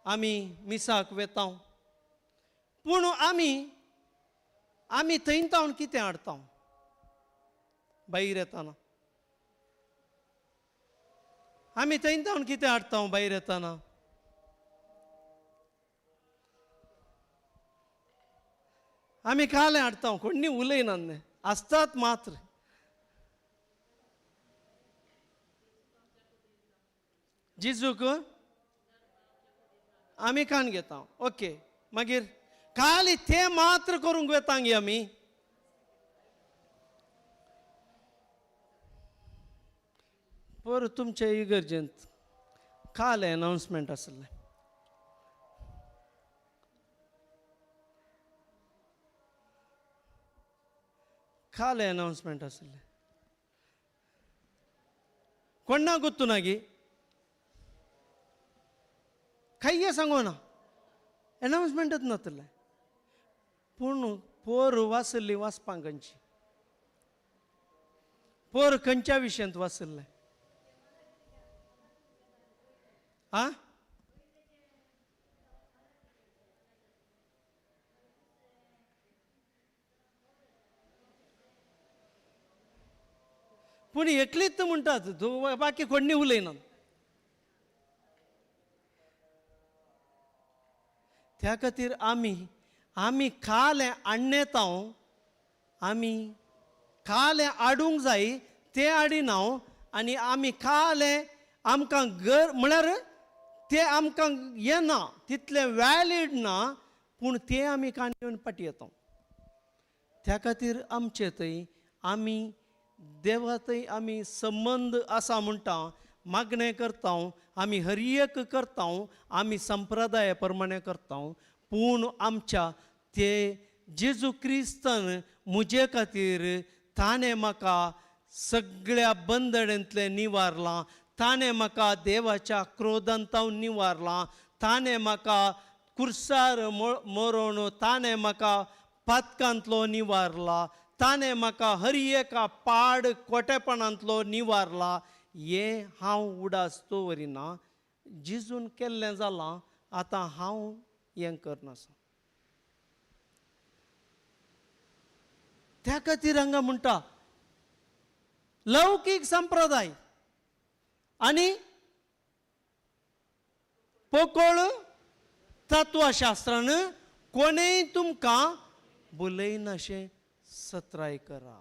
आमी मिसाक वेता, पूण आमी आमी थंय तावन कितें हाडता भायर येताना? आमी थंय तावन कितें हाडता भायर येताना? आमी कालें हाडता, कोणी उलयना न्ही, आसतात मात्र. जिजूक आमी कान घेता, ओके. मागीर खाली ते मात्र करूंक वेता गे आमी. पर तुमचे इगर्जेंत काल अनाउन्समेंट आसलें. काल अनाउन्समेंट आसलें. कोण्णा गुत्तू ना गी, कांय सांगो ना, अनाउन्समेंटच नातलें. पूण पोर वाचल्ली वाचपाक खंयची, पोर खंयच्या विशयांत वाचल्लें? आं, पूण एकलीच म्हणटात, बाकी कोणी उलयना. त्या खातीर आमी आमी खालें आणनेता, आमी खालें हाडूंक जाय तें हाडिना आनी आमी खालें आमकां गर म्हळ्यार तें आमकां येना तितलें वॅलीड ना, पूण तें आमी कान येवन फाटी येता. त्या खातीर आमचे थंय आमी देवा थंय आमी संबंद आसा म्हणटा, मागणें करता, आमी हर एक करता, आमी संप्रदाया प्रमाणें करता, पूण आमच्या ते जेजू क्रिस्तान म्हजे खातीर ताणें म्हाका सगळ्या बंदडेंतलें निवारलां, ताणें म्हाका देवाच्या क्रोधांतावन निवारलां, ताणें म्हाका कुर्सार मरोन ताणें म्हाका पातकांतलो निवारला, ताणें म्हाका हर एका पाड कोटेपणांतलो निवारला. हें हांव उडास दवरिना, जिजून केल्लें जालां, आतां हांव हें करनासा. त्या खातीर हांगा म्हणटा लौकीक संप्रदाय आनी पोकळ तत्वशास्त्रान कोणेय तुमकां बोलयनाशें सत्राय करा.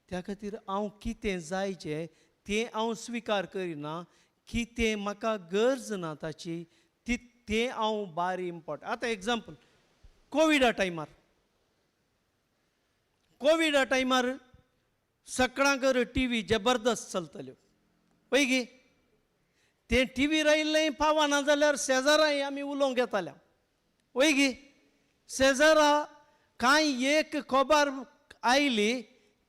त्या खातीर हांव कितें जायचें तें हांव स्विकार करिना, कितें म्हाका गरज ना ताची ती तें हांव बारी इम्पोर्टंट. आतां एग्जाम्पल, कोविडा टायमार, कोविडा टायमार सकाळांक टी व्ही जबरदस्त चलतल्यो पळय गी, तें टी व्ही आयिल्लें पावना जाल्यार शेजाराय आमी उलोवंक येताल्या वय गी. शेजारा कांय एक खबर आयली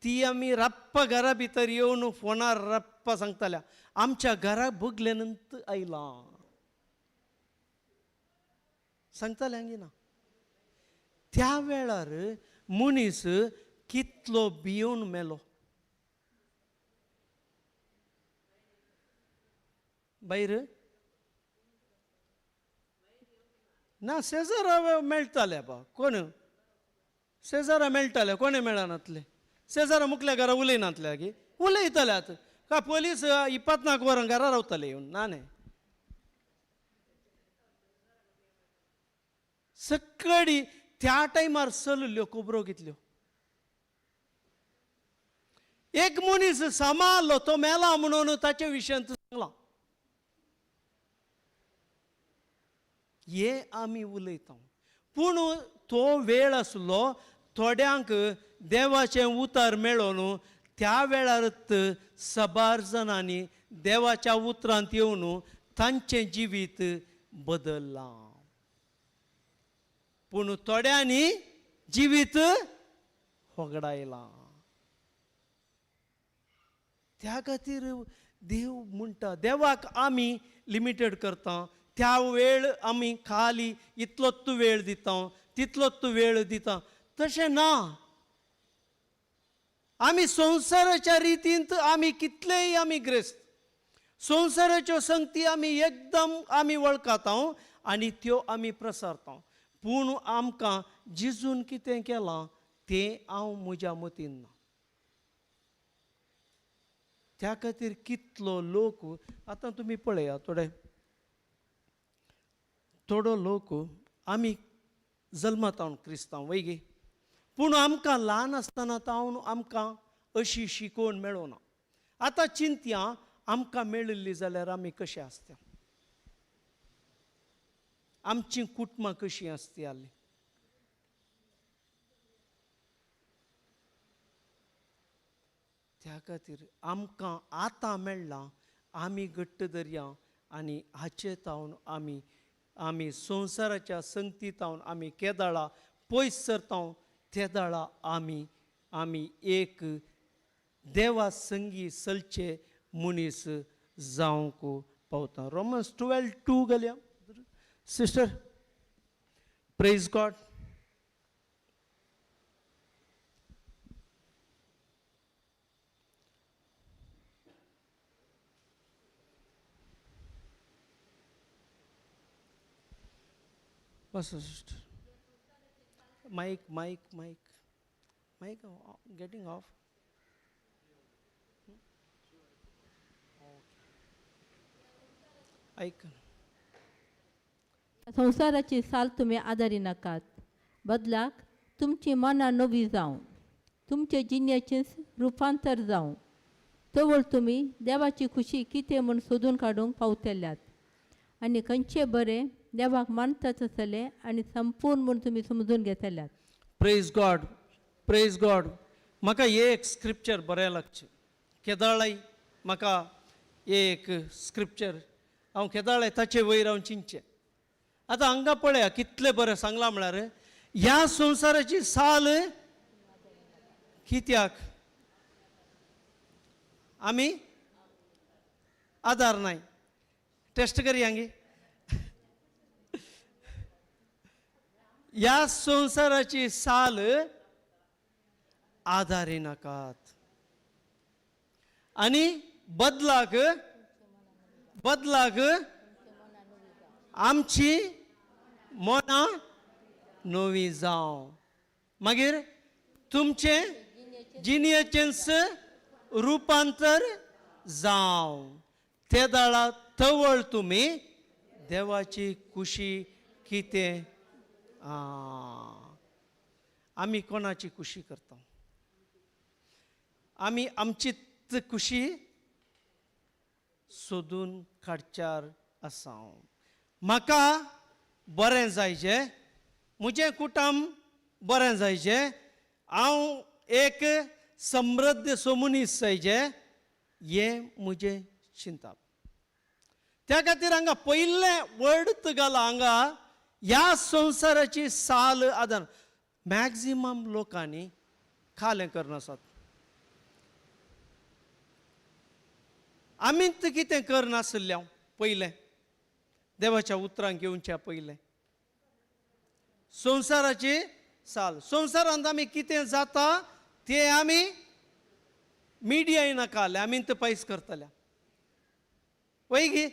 ती आमी रप्पा घरा भितर येवन फोनार रप्पा सांगताल्या, आमच्या घरा भोगले नंतर आयलां सांगताले हांगी ना. त्या वेळार मनीस कितलो भियोवन मेलो. भायर ना शेजारा मेळटाले बा, कोण शेजारा मेळटाले, कोणें मेळनातले, शेजारा मुखल्या घरा उलयनातले गी, उलयताले. आतां काय पोलीस इपातनाक वरां घरा रावताले येवन ना न्ही. सकाळी त्या टायमार चलल्यो खबरो कितल्यो. एक मनीस सांबाळ्ळो तो मेला म्हणून ताचे विशयांत सांगलां. हे आमी उलयता, पूण तो वेळ आसलो थोड्यांक देवाचें उतर मेळोन त्या वेळारच सबार जाणांनी देवाच्या उतरांत येवन तांचें जिवीत बदल्लां, पूण थोड्यांनी जिवीत होगडायलां. त्या खातीर देव म्हणटा देवाक आमी लिमिटेड करता, त्या वेळ आमी खाली इतलोच तूं वेळ दिता तितलोच तूं वेळ दिता, तशें ना. आमी संवसाराच्या रितींत आमी कितलेय आमी ग्रेस्त, संवसाराच्यो संगती आमी एकदम आमी वळखता आनी त्यो आमी प्रसारता, पूण आमकां जिजून कितें केलां तें हांव म्हज्या मतीन ना. त्या खातीर कितलो लोक आतां तुमी पळया, थोडे थोडो लोक आमी जल्मातावन क्रिस्तांव वय गे, पूण आमकां ल्हान आसतना तावन आमकां अशी शिकोवण मेळना. आतां चिंतया आमकां मेळिल्ली जाल्यार आमी कशें आसता, आमचीं कुटुंबां कशीं आसतालीं. त्या खातीर आमकां आतां मेळ्ळां आमी घट्ट दर्या आनी हाचे तावन आमी आमी संवसाराच्या संगती तावन आमी केदाळा पयस सरता तेदाळा आमी आमी एक देवा संगी चलचे मनीस जावंक पावता. रोमन्स 12:2 घालया सिस्टर. Praise God. बस sister. Mic mic mic mic getting off. आयक. संवसाराची साल तुमी आदारी नाकात, बदलाक तुमची मनां नवी जावं, तुमचे जिणेचें रुपांतर जावं. तवळ तुमी देवाची खुशी कितें म्हूण सोदून काडूंक पावतल्यात आनी खंयचें बरें देवाक मानतात आसतलें आनी संपूर्ण म्हूण तुमी समजून घेतल्यात. प्रेज गॉड, प्रेज गॉड. म्हाका एक स्क्रिप्चर बरें लागचें केदाळाय, म्हाका एक स्क्रिप्चर हांव केदाळाय ताचे वयर हांव चिंतचें. आतां हांगा पळया कितलें बरें सांगलां, म्हळ्यार ह्या संवसाराची साल कित्याक आमी आदार नाय. टेस्ट करया गे. ह्या संवसाराची साल आदारी नाकात आनी बदलाक बदलाक आमची मनां नवी जावं, मागीर तुमचें जिणेचेंच रुपांतर जावं. ते दाळा तवळ तुमी देवाची खुशी कितें. आमी कोणाची खुशी करता? आमी आमचीच खुशी सोदून काडच्यार आसा. म्हाका बरें जायचें, म्हजें कुटुंब बरें जायचें, हांव एक समृद्ध सो मनीस जायचें, हें म्हजें चिंतप. त्या खातीर हांगा पयलें वर्ड घाला हांगा, ह्या संवसाराची साल आदार. मॅक्झिमम लोकांनी खालें करनासात. आमी कितें करनासल्या पयलें देवाच्या उतरांक घेवच्या पयलें संवसाराची साल. संवसारांत आमी कितें जाता तें आमी मिडियाय नाका आमी ते पयस करतल्या वय गी.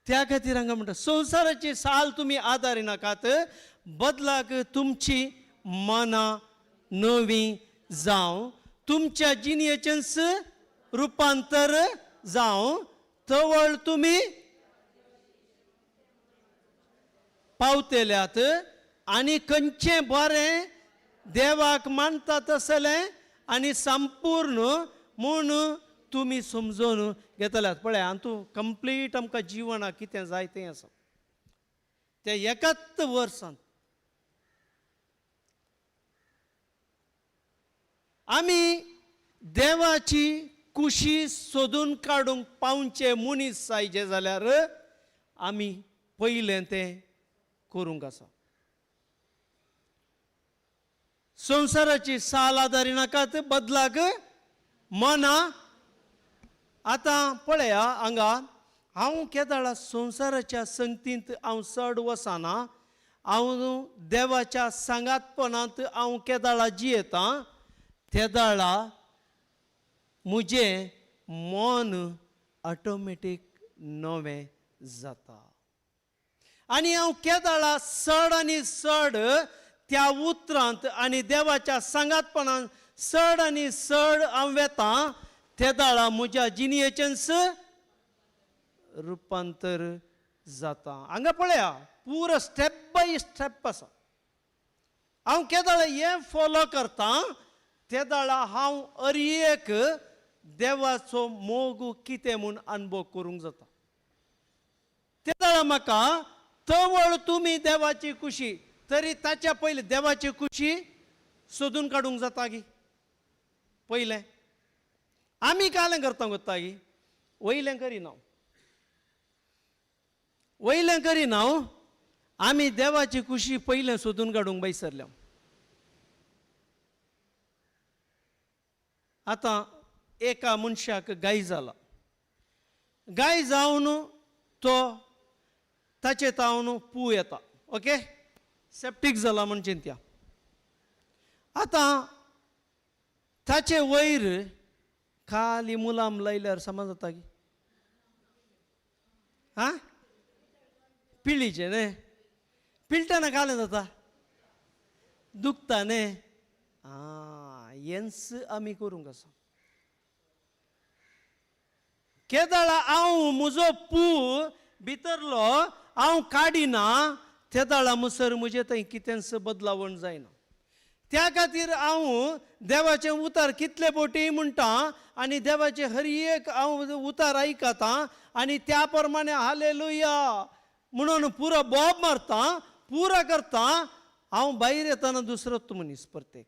त्या खातीर हांगा म्हणटा संवसाराची साल तुमी आदारी नाकात, बदलाक तुमची मनां नवी जावं, तुमच्या जिणेचेंच रुपांतर जावं, तवळ तुमी पावतल्यात आनी खंयचें बरें देवाक मानता तसलें आनी संपूर्ण म्हूण तुमी समजून घेतल्यात. पळय आनी तूं कंप्लीट आमकां जिवनाक कितें जाय तें आसा तें एकाच वर्सान आमी देवाची कुशी सोदून काडूंक पावचे मनीस जायचे जाल्यार आमी पयलें तें करूंक आसा. संवसाराची साल आदारी नाकात, बदलाक मना. आतां पळया हांगा हांव केदाळा संवसाराच्या संगतींत हांव चड वचना, हांव देवाच्या सांगातपणांत हांव केदाळा जियेतां, तेदाळा म्हजें मन ऑटोमॅटीक नवें जाता आनी हांव केदाळा चड आनी चड त्या उतरांत आनी देवाच्या सांगातपणान चड आनी चड हांव वेतां, तेदाळा म्हज्या जिणेचेंच रुपांतर जाता. हांगा पळया पुरो स्टेप बाय स्टेप आसा. हांव केदाळा हें फॉलो करतां तेदाळा हांव हर एक देवाचो मोग कितें म्हूण अनुभव करूंक जाता. तेदाळा म्हाका तवळ तुमी देवाची खुशी तरी ताच्या पयलीं देवाची खुशी सोदून काडूंक जाता गी. पयलें आमी कालें करता कोत्ता गी, वयलें करिना, वयलें करिना, आमी देवाची खुशी पयलें सोदून काडूंक बैसरल्या. आतां एका मनशाक गाय जाला, गाय जावन तो ताचे तावन पू येता, ओके, सेप्टीक जाला म्हण चिंत्या. आतां ताचे वयर खाली मुलाम लायल्यार समज जाता की आं पिळीचें न्हय, पिळटना कालें जाता, दुखता न्हय. आं हेंच आमी करूंक आसा. केदळा हांव म्हजो पू भितरलो हांव काडिना तेदळा मुसर म्हजें थंय कितेंच बदलावण जायना. त्या खातीर हांव देवाचें उतार कितले बोटी म्हणटा आनी देवाचें हर एक हांव उतार आयकता आनी त्या प्रमाणे हालेलुया म्हणून पुरो बोब मारता, पुरा करता. हांव भायर येतना दुसरोच मनीस प्रत्येक.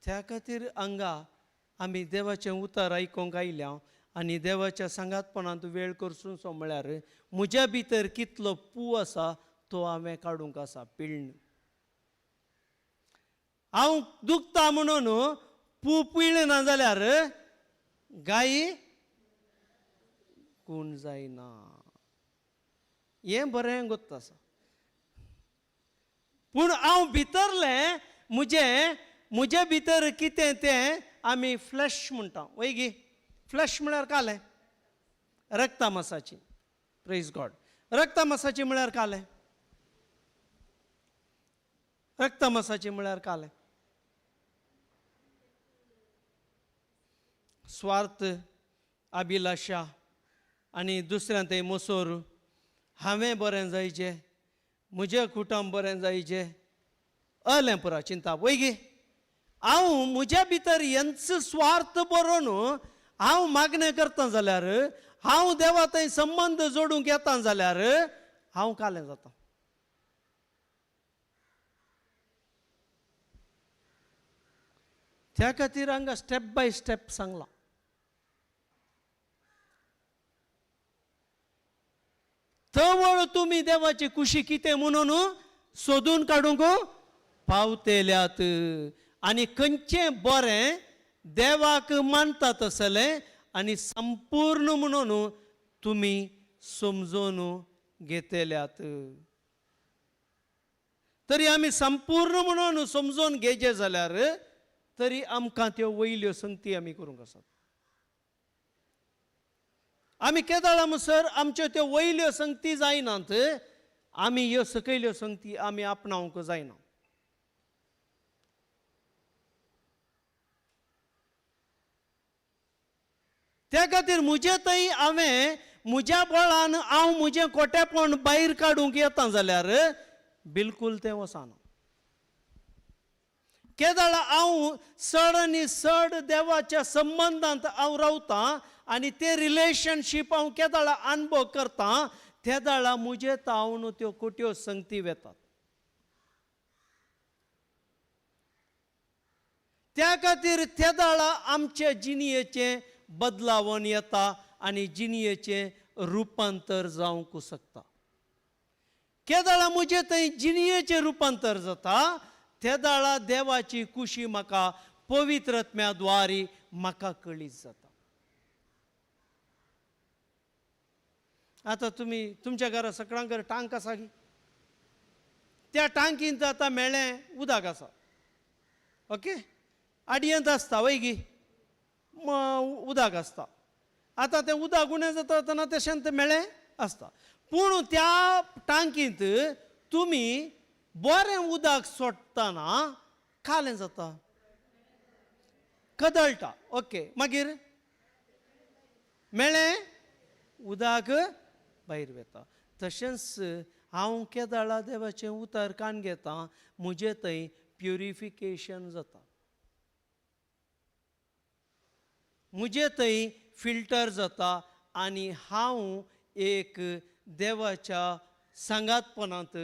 त्या खातीर हांगा आमी देवाचें उतार आयकूंक आयल्या आनी देवाच्या सांगातपणांत वेळ करचो म्हळ्यार म्हज्या भितर कितलो पू आसा तो हांवें काडूंक आसा पिळण. हांव दुखता म्हणून पू पिळ्ळें ना जाल्यार गायी कोण जायना. हें बरें गोत्त आसा. पूण हांव भितरलें म्हजें म्हजे भितर कितें तें आमी फ्लॅश म्हणटा वय गी. फ्लॅश म्हळ्यार कालें रक्तामासाची. प्रेज गॉड. रक्तामासाची म्हळ्यार कालें, रक्तामासाची म्हळ्यार कालें स्वार्थ, अभिलाशा आनी दुसऱ्यां थंय मोसोर. हांवें बरें जायचें, म्हजें कुटुंब बरें जायचें, अलें पुरा चिंता वय गी. हांव म्हज्या भितर यांच स्वार्थ बरोवन हांव मागणें करता जाल्यार, हांव देवा थंय संबंद जोडूंक येता जाल्यार हांव कालें जाता. त्या खातीर हांगा स्टेप बाय स्टेप सांगलां. तवळ तुमी देवाची कुशी कितें म्हणून सोदून काडूंक पावतेल्यात आनी खंयचें बरें देवाक मानता तसलें आनी संपूर्ण म्हणून तुमी समजून घेतल्यात. तरी आमी संपूर्ण म्हणून समजून घेयचे जाल्यार तरी आमकां त्यो वयल्यो संगती आमी करूंक आसात. आमी केदळा म्हणसर आमच्यो त्यो वयल्यो संगती जायनात, आमी ह्यो सकयल्यो संगती आमी आपणावंक जायना. त्या खातीर म्हजे थंय हांवें म्हज्या बळान हांव म्हजें कोटेपण भायर काडूंक येता जाल्यार बिलकूल तें वचना. केदळा हांव चड आनी चड देवाच्या संबंदांत हांव रावतां आनी तें रिलेशनशीप हांव केदळा अनुभव करता तेदळा म्हजे तावन त्यो कोट्यो संगती वेतात. त्या खातीर तेदळा आमचे जिणयेचें बदलावन येता आनी जिणयेचें रुपांतर जावंक शकता. केदळा म्हजें थंय जिणयेचें रुपांतर जाता तेदळा देवाची कुशी म्हाका पवित्रत्म्या द्वारी म्हाका कळीत जाता. आतां तुमी तुमच्या घरा सगळ्यां घर टांक आसा की त्या टांकींत आतां मेळ्ळें उदक आसा, ओके, आडयेंत आसता वय गी उदक आसता. आतां तें उदक उणें जाता तेन्ना तेशें तें मेळ्ळें आसता. पूण त्या टांकींत तुमी बरें उदक सोडटना कालें जाता, कदळटा, ओके, मागीर मेळ्ळें उदक भायर वता. तशेंच हांव केदळा देवाचें उतर कान घेता म्हजें थंय प्युरिफिकेशन जाता, म्हजें थंय फिल्टर जाता आनी हांव एक देवाच्या सांगातपणांत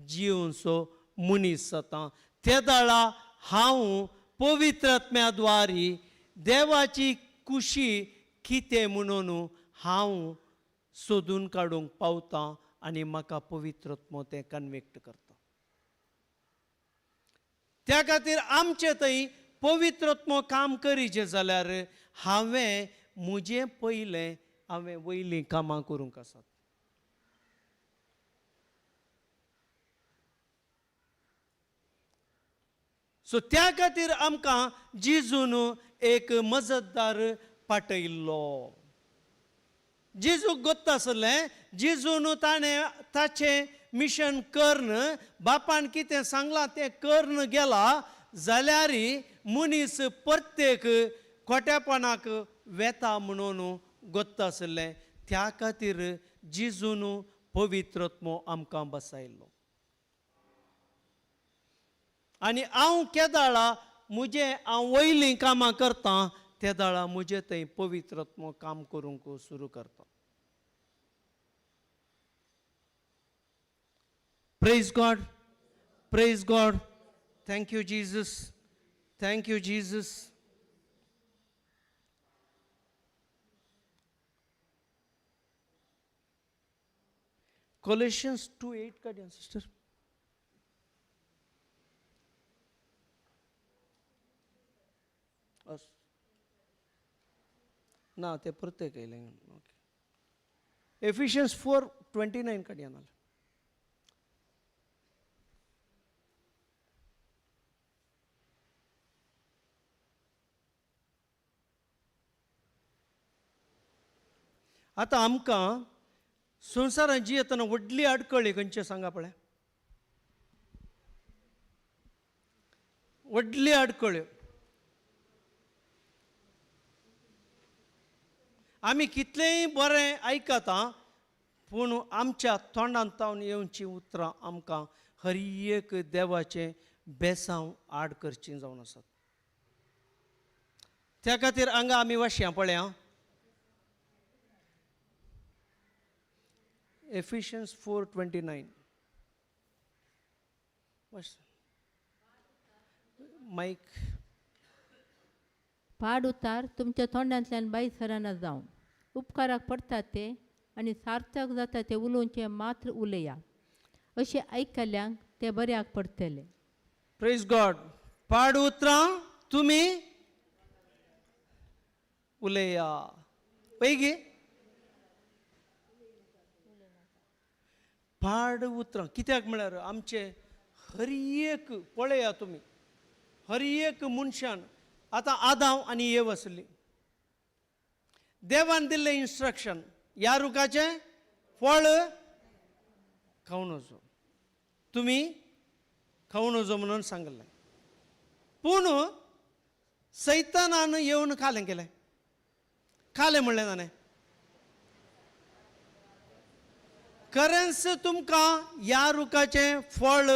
जिवनसो मनीस जाता. तेदळा हांव पवित्रत्म्या द्वारी देवाची कुशी कितें म्हणून हांव सोदून काडूंक पावता आनी म्हाका पवित्रत्मो तें कन्विक्ट करता. त्या खातीर आमचे थंय पवित्रत्मो काम करीचें जाल्यार हांवें म्हजें पयलें हांवें वयलीं कामां करूंक आसात. सो त्या खातीर आमकां जेजून एक मजतदार पाटयल्लो. जेजूक गोत्त आसलें, जेजून ताणें ताचें मिशन कर्ण बापान कितें सांगलां तें कर्ण गेला जाल्यार मनीस प्रत्येक खोट्यापणाक वेता म्हणून गोत्ता आशिल्लें. त्या खातीर जेजून पवित्रत्मो आमकां बसायलो. आनी हांव केदाळा म्हजें हांव वयलीं कामां करतां तेदाळा म्हजें थंय पवित्रत्मो काम करूंक सुरू करता. Praise God, praise God. Thank you Jesus, thank you Jesus. Colossians 2:8 काडया sister. ना ते परतेक येयलें. ओके, एफिशियन्स 4:29 काडया नाल्यार. आतां आमकां संवसारांत जियेतना व्हडली आडखळी खंयचे सांगा पळय, व्हडली आडखळ्यो. आमी कितलेंय बरें आयकता पूण आमच्या तोंडांत तावन येवचीं उतरां आमकां हर एक देवाचें बेसांव आड करचीं जावन आसात. त्या खातीर हांगा आमी वाशयां पळया एफिशियन्स 4:29. मायक. पाड उतार तुमच्या तोंडांतल्यान भायर सरना जावं, उपकाराक पडटा ते आनी सार्थक जाता ते उलोवचें मात्र उलया, अशें आयकल्यांक ते बऱ्याक पडटले. Praise God. पाड उतरां तुमी उलया पळय पाड उतरां कित्याक म्हळ्यार आमचे हर एक पळया तुमी हर एक मनशान आतां आदांव आनी येव आसली, देवान दिल्लें इन्स्ट्रक्शन ह्या रुखाचें फळ खावं नजो, तुमी खावं नजो म्हणून सांगलें. पूण सैतानान येवन खालें केलें, खालें म्हणलें ताणें खरेंच तुमकां ह्या रुखाचें फळ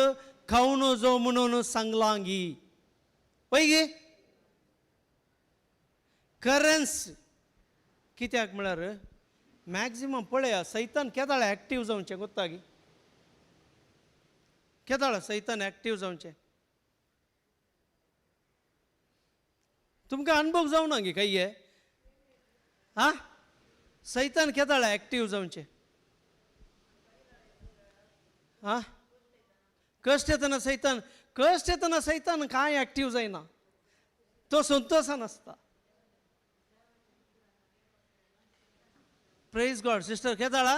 खावं नजो म्हणून सांगलां गी. पळय गे खरेंच कित्याक म्हळ्यार मॅक्झिमम पळया सैतान केदाळ एक्टीव जावचें गोत्ता गी, केदाळ सैतान एक्टीव जावचें तुमकां अनुभव जावना गी काय हे आं सैतान केदाळ एक्टीव जावचें आं कश्ट येतना सैतान, कश्ट येतना सैतान कांय एक्टीव जायना, तो संतोशान आसता. प्रेज गॉड. सिस्टर केदाळा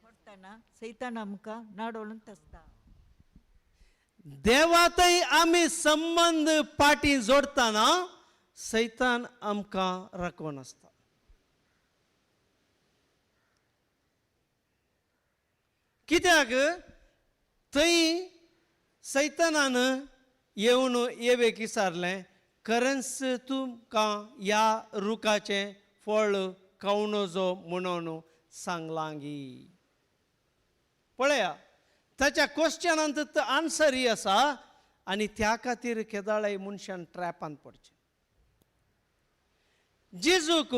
पडटना सैतान आमकां नाडोळून आसता. देवातय आमी संबंद पाटी जोडटना सैतान आमकां राखून आसता. कित्याक थंय सैतानान येवन येवेक विचारलें खरेंच तुमकां ह्या रुखाचें फळ खावं नजो म्हणून सांगलां गी. पळया ताच्या क्वेश्चनांत आन्सरय आसा आनी त्या खातीर केदाळाय मनशान ट्रॅपांत पडचें. जेजूक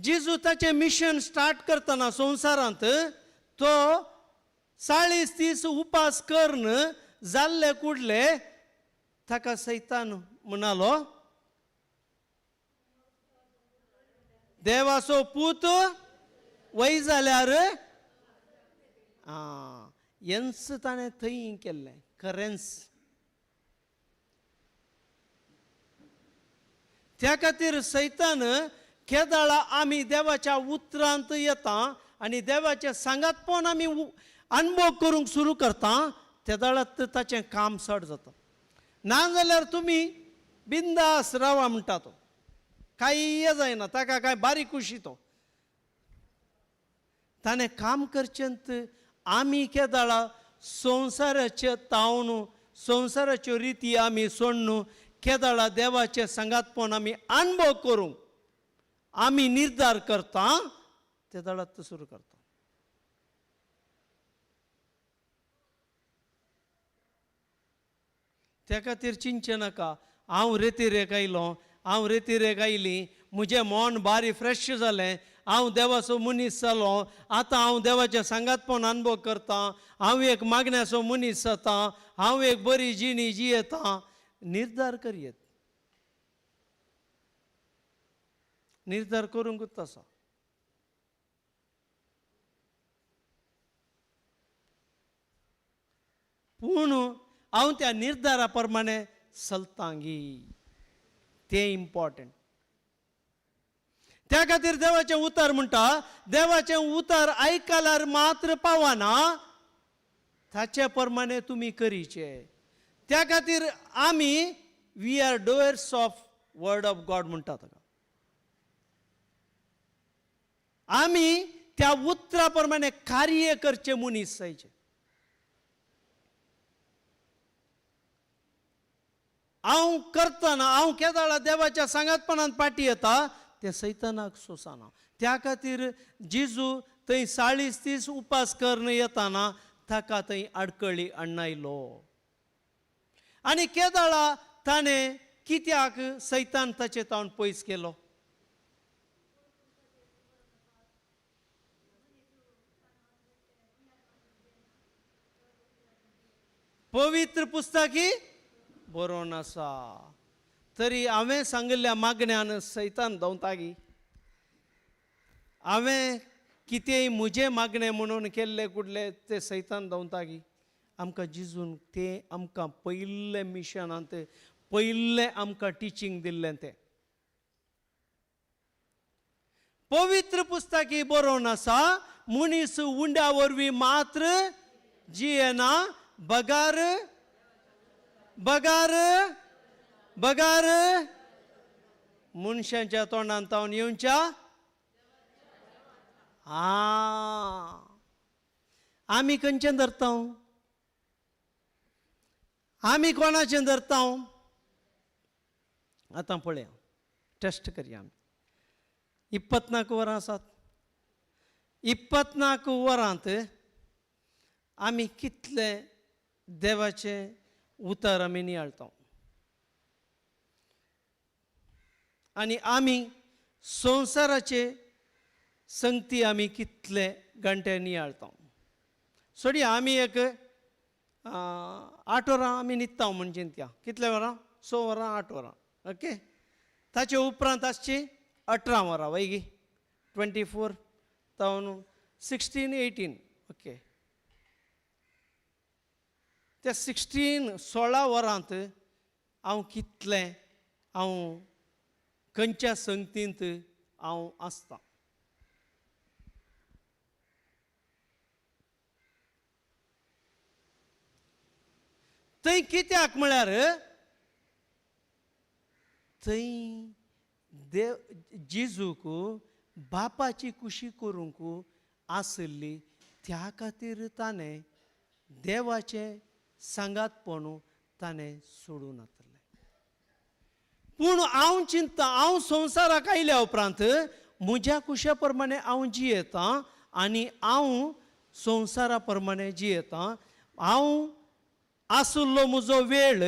जेजू ताचें मिशन स्टार्ट करतना संवसारांत तो 40 दीस उपास करून जाल्ले कुडले ताका सैतान म्हणालो देवाचो पूत वय जाल्यार आं हेंच ताणें थंय केल्लें खरेंच. त्या खातीर सैतान केदाळा आमी देवाच्या उतरांत येता आनी देवाच्या सांगातपण आमी अनुभव करूंक सुरू करता तेदाळात ताचें काम चड जाता. ना जाल्यार तुमी बिंदास रावा म्हणटा तो, कांय जायना ताका कांय बारीक कुशी तो. ताणें काम करचेंत आमी केदाळा संवसाराचे तावन संवसाराच्यो रिती आमी सोडून केदाळा देवाचें सांगातपण आमी अणभव करूंक आमी निर्धार करता ते दाळात सुरू करता. त्या खातीर चिंतचें नाका हांव रेतिरेक आयलो, हांव रेतिरेक आयली, म्हजें मन बारी फ्रेश जालें, हांव देवाचो मनीस जालो, आतां हांव देवाचें सांगातपण अणभव करतां, हांव एक मागण्याचो मनीस जाता, हांव एक बरी जिणी जियेतां. निर्धार करयेत, निर्धार करूंकूच आसा. पूण हांव त्या निर्धारा प्रमाणे चलतांगी तें इम्पॉर्टंट. त्या खातीर देवाचें उतर म्हणटा, देवाचें उतर आयकल्यार मात्र पावना, ताचे प्रमाणे तुमी करीचे. त्या खातीर आमी we are doers of word of God म्हणटा ताका. आमी त्या उतरा प्रमाणे कार्य करचें मनीस जायचें. हांव करतना हांव केदाळा देवाच्या सांगातपणान पाटी येता तें सैतानाक सोंसना. त्या खातीर जेजू थंय 40 दीस उपास करून येताना ताका थंय आडकळी अण्णायलो. आनी केदाळा ताणें कित्याक सैतान ताचे तावन पयस केलो? पवित्र पुस्तकी बरोवन आसा. तरी हांवें सांगिल्ल्या मागण्यान सैतान दवतागी. हांवें कितेंय म्हजें मागणें म्हणून केल्ले कुडले ते सैतान दवतागी. आमकां जिजून तें आमकां पयिल्लें मिशनांत पयिल्लें आमकां टिचींग दिल्लें तें पवित्र पुस्तकी बरोवन आसा. मनीस उंड्या वरवीं मात्र जियेना, बगार बगार बगार मनशांच्या तोंडान तावन येवच्या. आमी खंयचें धरता? आमी कोणाचें धरता? आतां पळया, टेस्ट करया आमी. 24 वरां आसात. 24 वरांत आमी कितले देवाचें उतर आमी नियाळता आनी आमी संवसाराचे संगती आमी कितले घंटे नियाळता. सोडया आमी एक 8 वरां आमी न्हिदता म्हूण चिंतया. कितले वरां? 6 वरां, 8 वरां. ओके, ताचे उपरांत आसची 18 वरां वय 24 तावन 16 18. ओके, त्या 16 वरांत हांव कितलें हांव खंयच्या संगतींत हांव आसता. थंय कित्याक म्हळ्यार थंय देव जेजूक बापाची खुशी करूंक आशिल्ली, त्या खातीर ताणें देवाचें सांगातपण ताणें सोडूं नातलें. पूण हांव चिंता हांव संवसाराक आयल्या उपरांत म्हज्या कुशा प्रमाणे हांव जियेतां आनी हांव संवसारा प्रमाणे जियेतां. हांव आशिल्लो म्हजो वेळ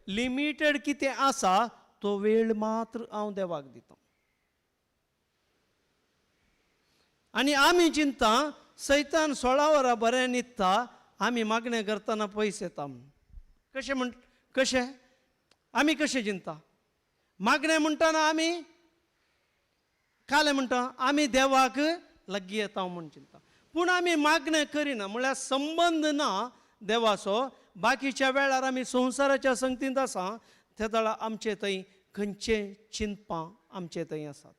लिमिटेड कितें आसा तो वेळ मात्र हांव देवाक दितां. आनी आमी चिंता सैतान 16 वरां बरें न्हिदता, आमी मागणें करतना पयस येता म्हूण. कशें म्हण कशें आमी कशें चिंता? मागणें म्हणटना आमी कालें म्हणटा आमी देवाक लागीं येता म्हूण चिंता. पूण आमी मागणें करिना म्हळ्यार संबंद ना देवाचो. बाकीच्या वेळार आमी संवसाराच्या संगतींत आसा, त्या वेळार आमचे थंय खंयचे चिंतपां आमचे थंय आसात.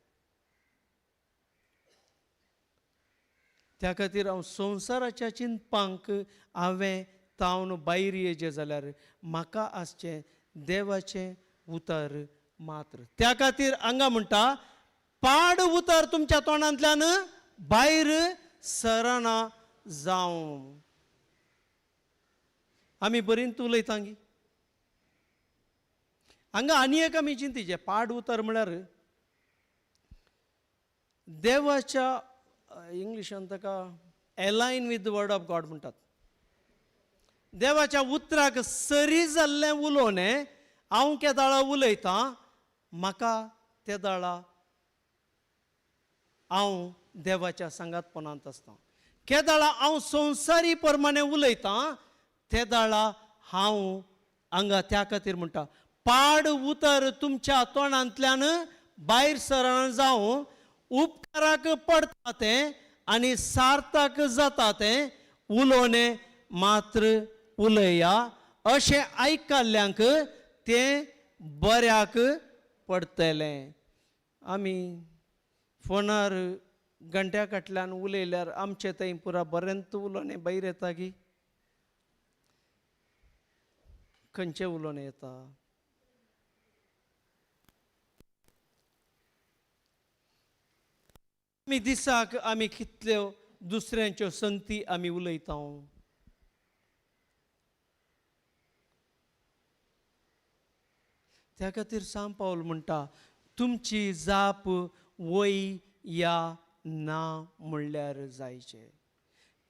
त्या खातीर हांव संवसाराच्या चिंतपांक हांवें तावन भायर येयचें जाल्यार म्हाका आसचें देवाचें उतर मात्र. त्या खातीर हांगा म्हणटा पाड उतर तुमच्या तोंडांतल्यान भायर सरना जावं. आमी बरींत उलयता गी, हांगा आनी एक आमी चिंतीचें पाड उतर म्हळ्यार देवाच्या इंग्लिशान ताका align with the word of God म्हणटात. देवाच्या उतराक सरी जाल्लें उलोवणें हांव केदाळा उलयतां, म्हाका तेदाळा हांव देवाच्या सांगातपणांत आसता. केदाळा हांव संवसारी प्रमाणे उलयतां तेदाळा हांव हांगा त्या खातीर म्हणटा पाड उतर तुमच्या तोंडांतल्यान भायर सरना जावं, उपकाराक पडटा तें आनी सार्थक जाता तें उलोवणें मात्र उलया, अशें आयकल्ल्यांक तें बऱ्याक पडटलें. आमी फोनार घंट्या फाटल्यान उलयल्यार आमचें थंय पुरा बरेंच उलोवणें भायर येता की खंयचें उलोवणें येता. आमी दिसाक आमी कितल्यो दुसऱ्यांच्यो संगती आमी उलयता. त्या खातीर सांत पावल म्हणटा तुमची जाप वय या ना म्हणल्यार जायचें.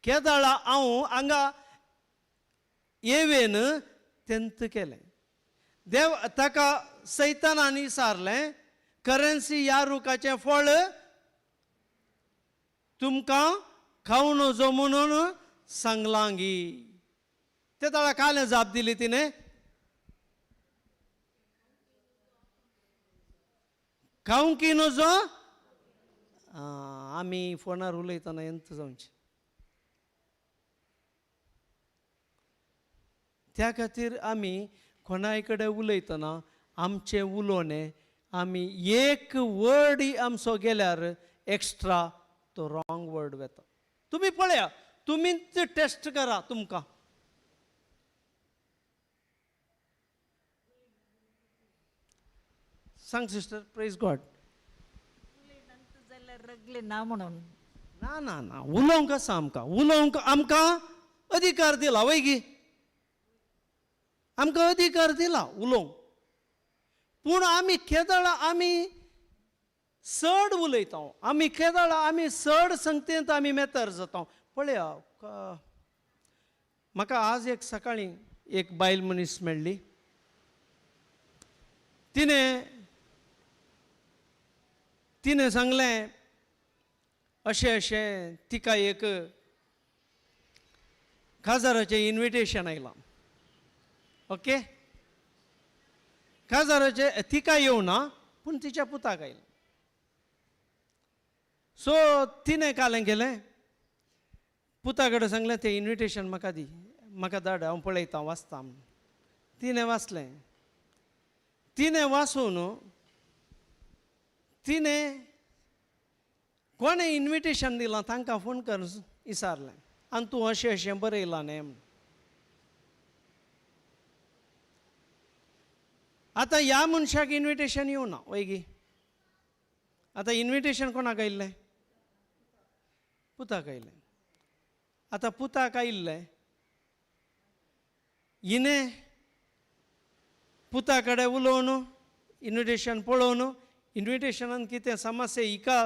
केदाळा हांव हांगा येवेन तेंत केलें, देव ताका सैतानांनी सारलें करन्सी ह्या रुखाचें फळ तुमकां खावं नजो म्हणून सांगलां गी. ते ताका कालें जाप दिली तिणें, खावंक की नजो. आमी फोनार उलयतना एंत जावचें. त्या खातीर आमी कोणाय कडेन उलयतना आमचें उलोवणें आमी एक वर्ड आमचो गेल्यार एक्स्ट्रा तो रॉंग वर्ड वता. तुमी पळया, तुमीच टेस्ट करा तुमकां. सांग सिस्टर, प्रेज गॉड. जाल्यार रगले ना म्हणून ना ना ना, उलोवंक आसा आमकां, उलोवंक आमकां अधिकार दिला वय गी, आमकां अधिकार दिला उलोवंक. पूण आमी केदळा आमी चड उलयता, आमी केदळा आमी चड संगतेंत आमी मेतर जाता. पळया, म्हाका आज एक सकाळीं एक बायल मनीस मेळ्ळी. तिणें तिणें सांगलें अशें अशें तिका एक काजाराचें इन्विटेशन आयलां. ओके, काजाराचें तिका येवना पूण तिच्या पुताक आयलें. सो तिणें कालें केलें, पुता कडेन सांगलें तें इन्विटेशन म्हाका दी, म्हाका धाड, हांव पळयतां वाचतां. तिणें वाचलें, तिणें वाचून तिणें कोणें इन्विटेशन दिलां तांकां फोन कर विचारलें आनी तूं अशें अशें बरयलां न्ही म्हूण. आतां ह्या मनशाक इन्विटेशन येवना वय गी. आतां इन्विटेशन कोणाक आयिल्लें? पुताक आयिल्लें. आतां पुताक आयिल्लें, हिणें पुता कडेन उलोवन इन्विटेशन पळोवन इन्विटेशनान कितें समस्या हिका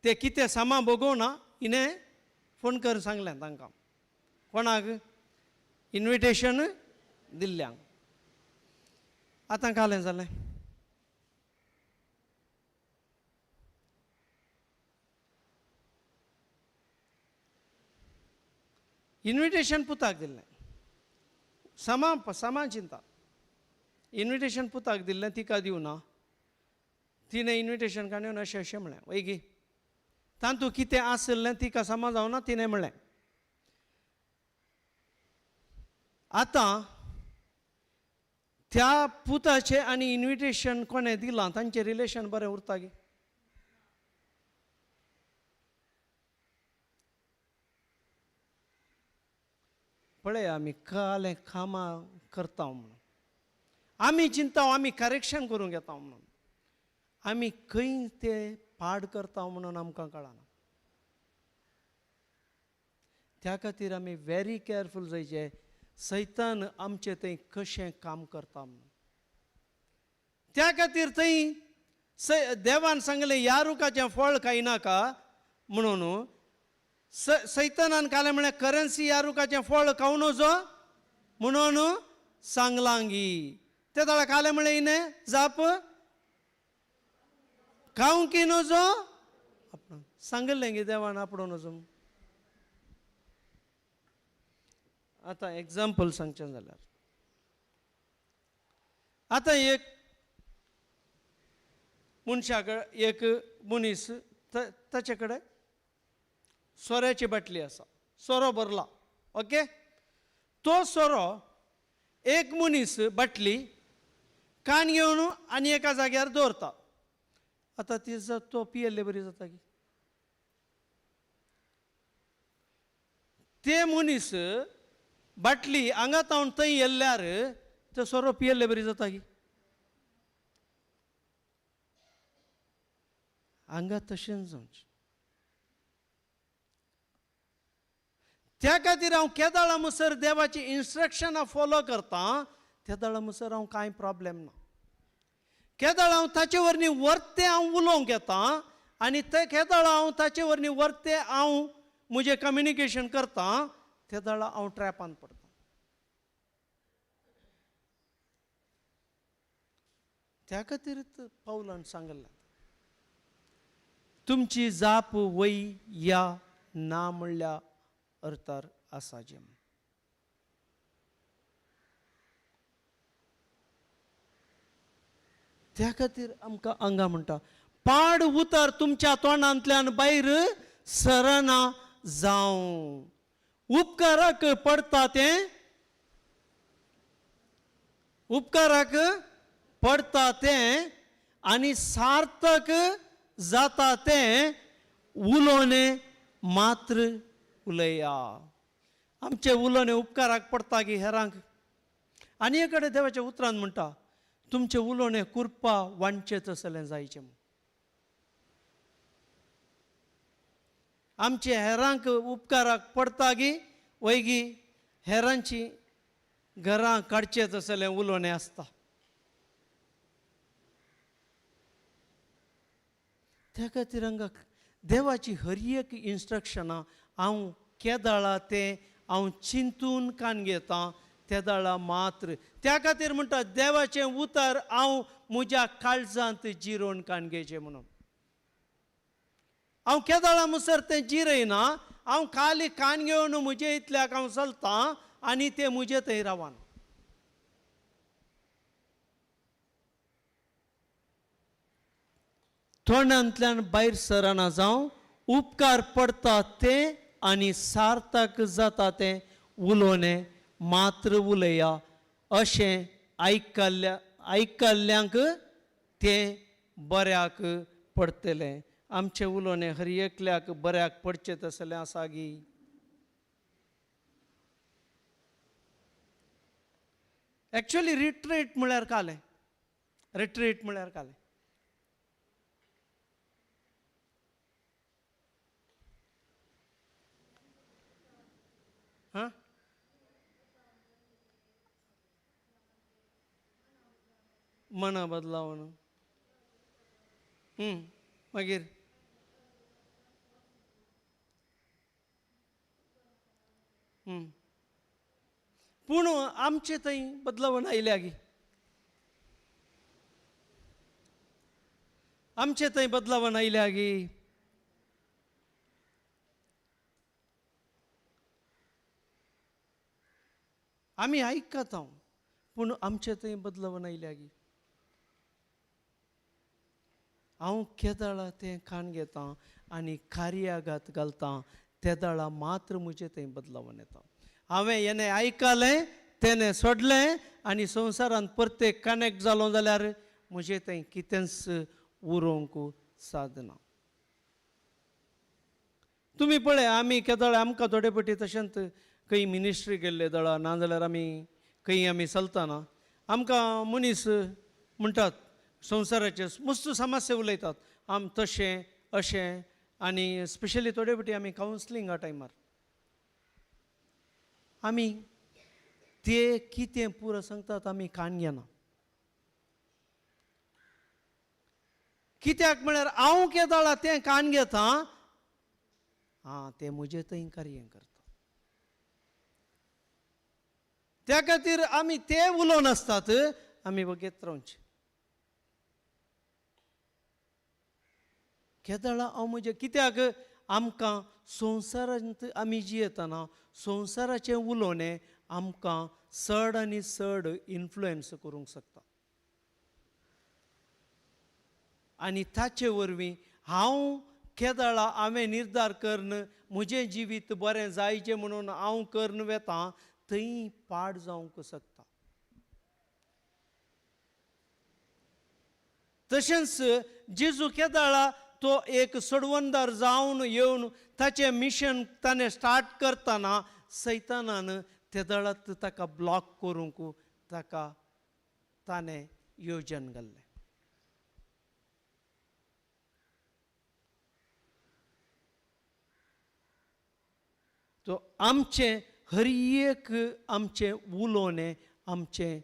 ते कितें सामा भोगोवना हिणें फोन कर सांगलें तांकां, कोणाक इन्विटेशन दिल्ल्यांक. आतां कालें जालें, इन्विटेशन पुताक दिल्लें, समा समा चिंता इन्विटेशन पुताक दिल्लें, तिका दिवना. तिणें इन्विटेशन काडून अशें अशें म्हणलें वय गी, तातूंत कितें आशिल्लें तिका समा जावना तिणें म्हणलें. आतां त्या पुताचें आनी इन्विटेशन कोणें दिलां तांचें रिलेशन बरें उरता गी? पळय आमी कालें कामां करता म्हणून आमी चिंता, आमी करेक्शन करूंक येता म्हणून आमी खंय ते पाड करता म्हणून आमकां कळना. त्या खातीर आमी व्हेरी केअरफूल जायचे, सैतान आमचे थंय कशें काम करता म्हणून. त्या खातीर थंय देवान सांगलें ह्या रुखाचें फळ खायनाका म्हणून सैतानान कालें म्हळ्यार करन्सी ह्या रुखाचें फळ खावं नजो म्हणून सांगलांगी. ते ताळा कालें म्हळें हिणें जाप खावंक की नजो आपण सांगिल्लें गी देवान आपोवं नजो. आतां एग्जाम्पल सांगचें जाल्यार आतां एक मनशा कडेन एक मनीस ताचे कडेन सोऱ्याची बाटली आसा, सोरो भरला, ओके. तो सोरो एक मनीस बाटली कान घेवन आनी एका जाग्यार दवरता. आतां ती तो पियेल्ले बरी जाता की ते मनीस बाटली हांगा तावन थंय येयल्यार ते सोरो पियेल्ले बरी जाता की. हांगा तशेंच जावचें. त्या खातीर हांव केदाळा मुसर देवाची इन्स्ट्रक्शनां फॉलो करतां, तेदाळा मुसर हांव कांय प्रॉब्लेम ना. केदाळ हांव ताचे वरवीं वर्तें हांव उलोवंक येता आनी ते केदाळ हांव ताचे वरवीं वर्तें हांव म्हजें कम्युनिकेशन करतां, तेदाळा हांव ट्रॅपान पडटा. त्या खातीर पावलान सांगलां तुमची जाप वय या ना म्हणल्या अर्थार आसा जें. त्या खातीर आमकां आंगा म्हणटा पाड उतर तुमच्या तोंडांतल्यान भायर सरना जावं, उपकाराक पडटा तें, उपकाराक पडटा तें आनी सार्थक जाता तें उलोवणें मात्र उलया. आमचें उलोवणें उपकाराक पडटा की हेरांक. आनी एक कडेन देवाच्या उतरान म्हणटा तुमचें उलोवणें कुरपा वांटचें तसलें जायचें. आमचे हेरांक उपकाराक पडटा गी वयगी हेरांची घरां काडचें तसलें उलोवणें आसता. त्या खातीर हांगा देवाची हर एक इन्स्ट्रक्शनां हांव केदाळा तें हांव चिंतून कान घेतां तेदाळा मात्र. त्या खातीर म्हणटा देवाचें उतर हांव म्हज्या काळजांत जिरोवन कान घेवचें म्हणून. हांव केदाळा मुसर तें जिरयना, हांव खाली कान घेवन म्हजे इतल्याक हांव चलतां आनी तें म्हजे थंय रावन. तोंडांतल्यान भायर सरना जावं, उपकार पडटा तें आनी सार्थक जाता तें उलोवणें मात्र उलया, अशें आयकल्ल्यांक तें बऱ्याक पडटलें. आमचें उलोवणें हर एकल्याक बऱ्याक पडचें तसलें आसा गी. एक्चुअली रिट्रीट म्हळ्यार कालें, रिट्रीट म्हळ्यार कालें. हां मना बदलावन मागीर पूण आमचे थंय बदलावण आयल्या गी, आमचे थंय बदलावण आयल्या गी. आमी आयकता पूण आमचे थंय बदलावण आयल्या गी. हांव केदाळा तें कान घेतां आनी कार्याघात घालतां तेदाळा मात्र म्हजें थंय बदलावण येता. हांवें हेणें आयकलें तेणें सोडलें आनी संवसारांत परतें कनेक्ट जालो जाल्यार म्हजें थंय कितेंच उरोवंक सादना. तुमी पळय आमी केदळ आमकां थोडे पटी तशेंच खंय मिनिस्ट्री गेल्ले दळा ना जाल्यार आमी खंय आमी चलतना आमकां मनीस म्हणटात संवसाराचे मस्त समस्या उलयतात आम तशें अशें आनी स्पेशली थोडे पटी आमी कावन्सिलिंगा टायमार आमी ते कितें पुरो सांगतात आमी कान घेना. कित्याक म्हळ्यार हांव केदाळा तें कान घेता, आं तें म्हजें थंय कार्य करता. त्या खातीर आमी ते उलोवन आसतात, आमी वगेत रावचें. केदळा हांव म्हजें, कित्याक आमकां संवसारांत आमी जियेतना संवसाराचें उलोवणें आमकां चड आनी चड इन्फ्लुएन्स करूंक शकता आनी ताचे वरवीं हांव केदळा हांवें निर्धार करून म्हजें जिवीत बरें जायचें म्हणून हांव करून वेता थंय पाड जावंक शकता. तशेंच जेजू केदळा तो एक सोडवणदार जावन येवन ताचें मिशन ताणें स्टार्ट करतना सैतानान तेदळात ताका ब्लॉक करूंक ताका ताणें योजन घाल्लें. तो आमचें हर एक आमचें उलोवणें आमचें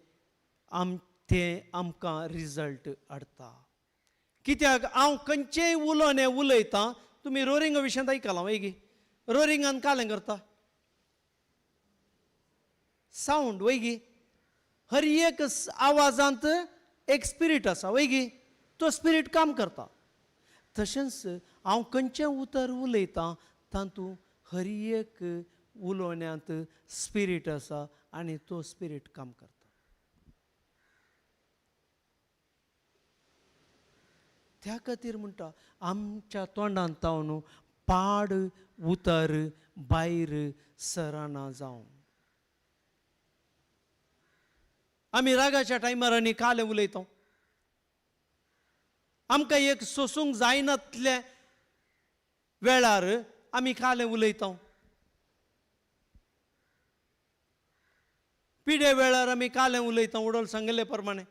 तें आमकां रिजल्ट हाडटा. कित्याक हांव खंयचेय उलोवणें उलयतां, तुमी रोरिंगा विशयांत आयकलां वय गी, रोरिंगान कालें करता सावंड वय गी, हर एक आवाजांत एक स्पिरीट आसा वय गी, तो स्पिरीट काम करता. तशेंच हांव खंयचें उतर उलयतां तातूंत हर एक उलोवण्यांत स्पिरीट आसा आनी तो स्पिरीट काम करता. त्या खातीर म्हणटा आमच्या तोंडांत तावन पाड उतर भायर सरना जावं. आमी रागाच्या टायमार आनी कालें उलयता, आमकां एक सोसूंक जायनातले वेळार आमी कालें उलयता, पिडे वेळार आमी कालें उलयता. उडोल सांगिल्ले प्रमाणे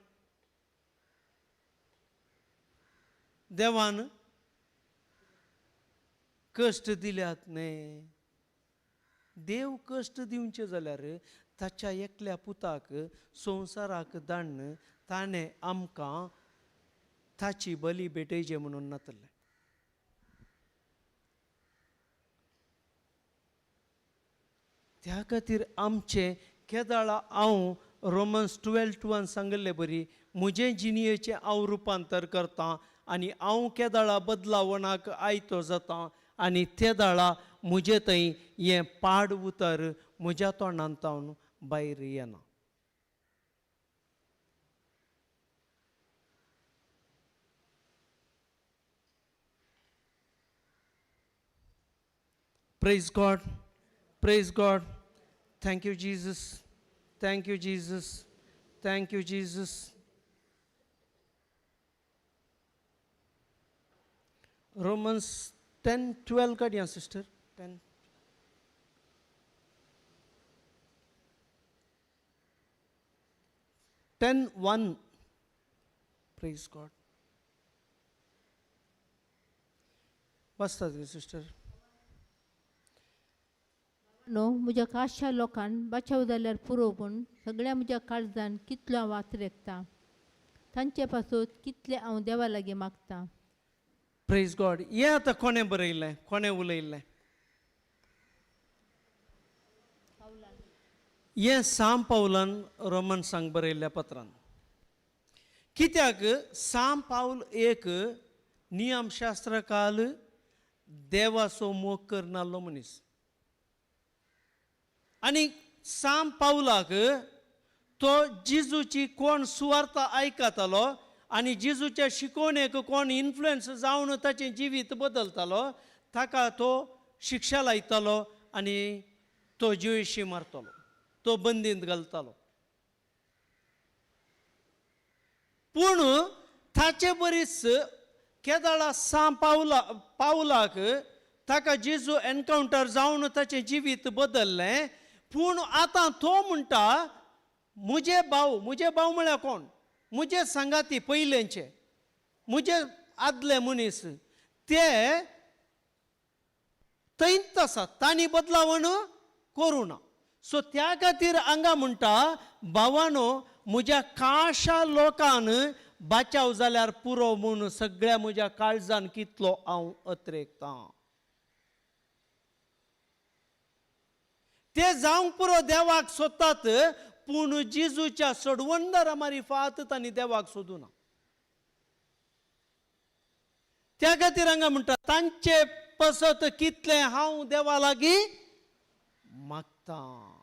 देवान कश्ट दिल्यात न्ही, देव कश्ट दिवचे जाल्यार ताच्या एकल्या पुताक संवसाराक धाडून ताणें आमकां ताची बली भेटयची म्हणून नातलें. त्या खातीर आमचें केदाळा हांव रोमन्स 12:1 सांगिल्ले बरी म्हजें जिणयेचें हांव रुपांतर करता आनी हांव केदाळा बदलावणाक आयतो जाता आनी तेदाळा म्हजे थंय हें पाड उतर म्हज्या तोंडांत तावन भायर येना. Praise God, praise God. Thank you Jesus, thank you Jesus, thank you Jesus. Romans 10:12 काडया sister, 10. 10:1. Praise God. वाचतात गे सिस्टर. न्हू म्हज्या खासच्या लोकान बाचाव जाल्यार पुरो, पूण सगळ्या म्हज्या काळजान कितलो हांव वातरेकता तांचे पासून कितलें हांव देवा लागीं मागता. प्रेज गॉड. हें आतां कोणें बरयलें, कोणें उलयलें? हें साम पावलान रोमन्सांक बरयल्ल्या पत्रान. कित्याक साम पावल एक नियमशास्त्रकाल देवाचो मोग करनासलो मनीस आनी साम पावलाक तो जेजूची कोण सुवार्ता आयकतालो आनी जेजूच्या शिकोवणेक कोण इन्फ्लुएन्स जावन ताचें जिवीत बदलतालो, ताका तो शिक्षा लायतालो आनी तो जिवेशी मारतालो, तो बंदींत घालतालो. पूण ताचे बरीच केदाळा साम पावलाक ताका जेजू एनकावंटर जावन ताचें जिवीत बदललें. पूण आतां तो म्हणटा म्हजे भाव, म्हजे भाव म्हळ्यार कोण? म्हजे सांगाती पयलेंचे, म्हजे आदले मनीस ते थंयच आसात, तांणी बदलावण करूं ना. सो त्या खातीर हांगा म्हणटा भावानो म्हज्या खाशा लोकान बाचाव जाल्यार पुरो म्हूण सगळ्या म्हज्या काळजान कितलो हांव अत्रेकतां. ते जावंक पुरो देवाक सोदतात, पूण जेजूच्या सोडवणदारा मारिफात तांणी देवाक सोदूना. त्या खातीर हांगा म्हणटा तांचे पसत कितलें हांव देवा लागीं मागतां.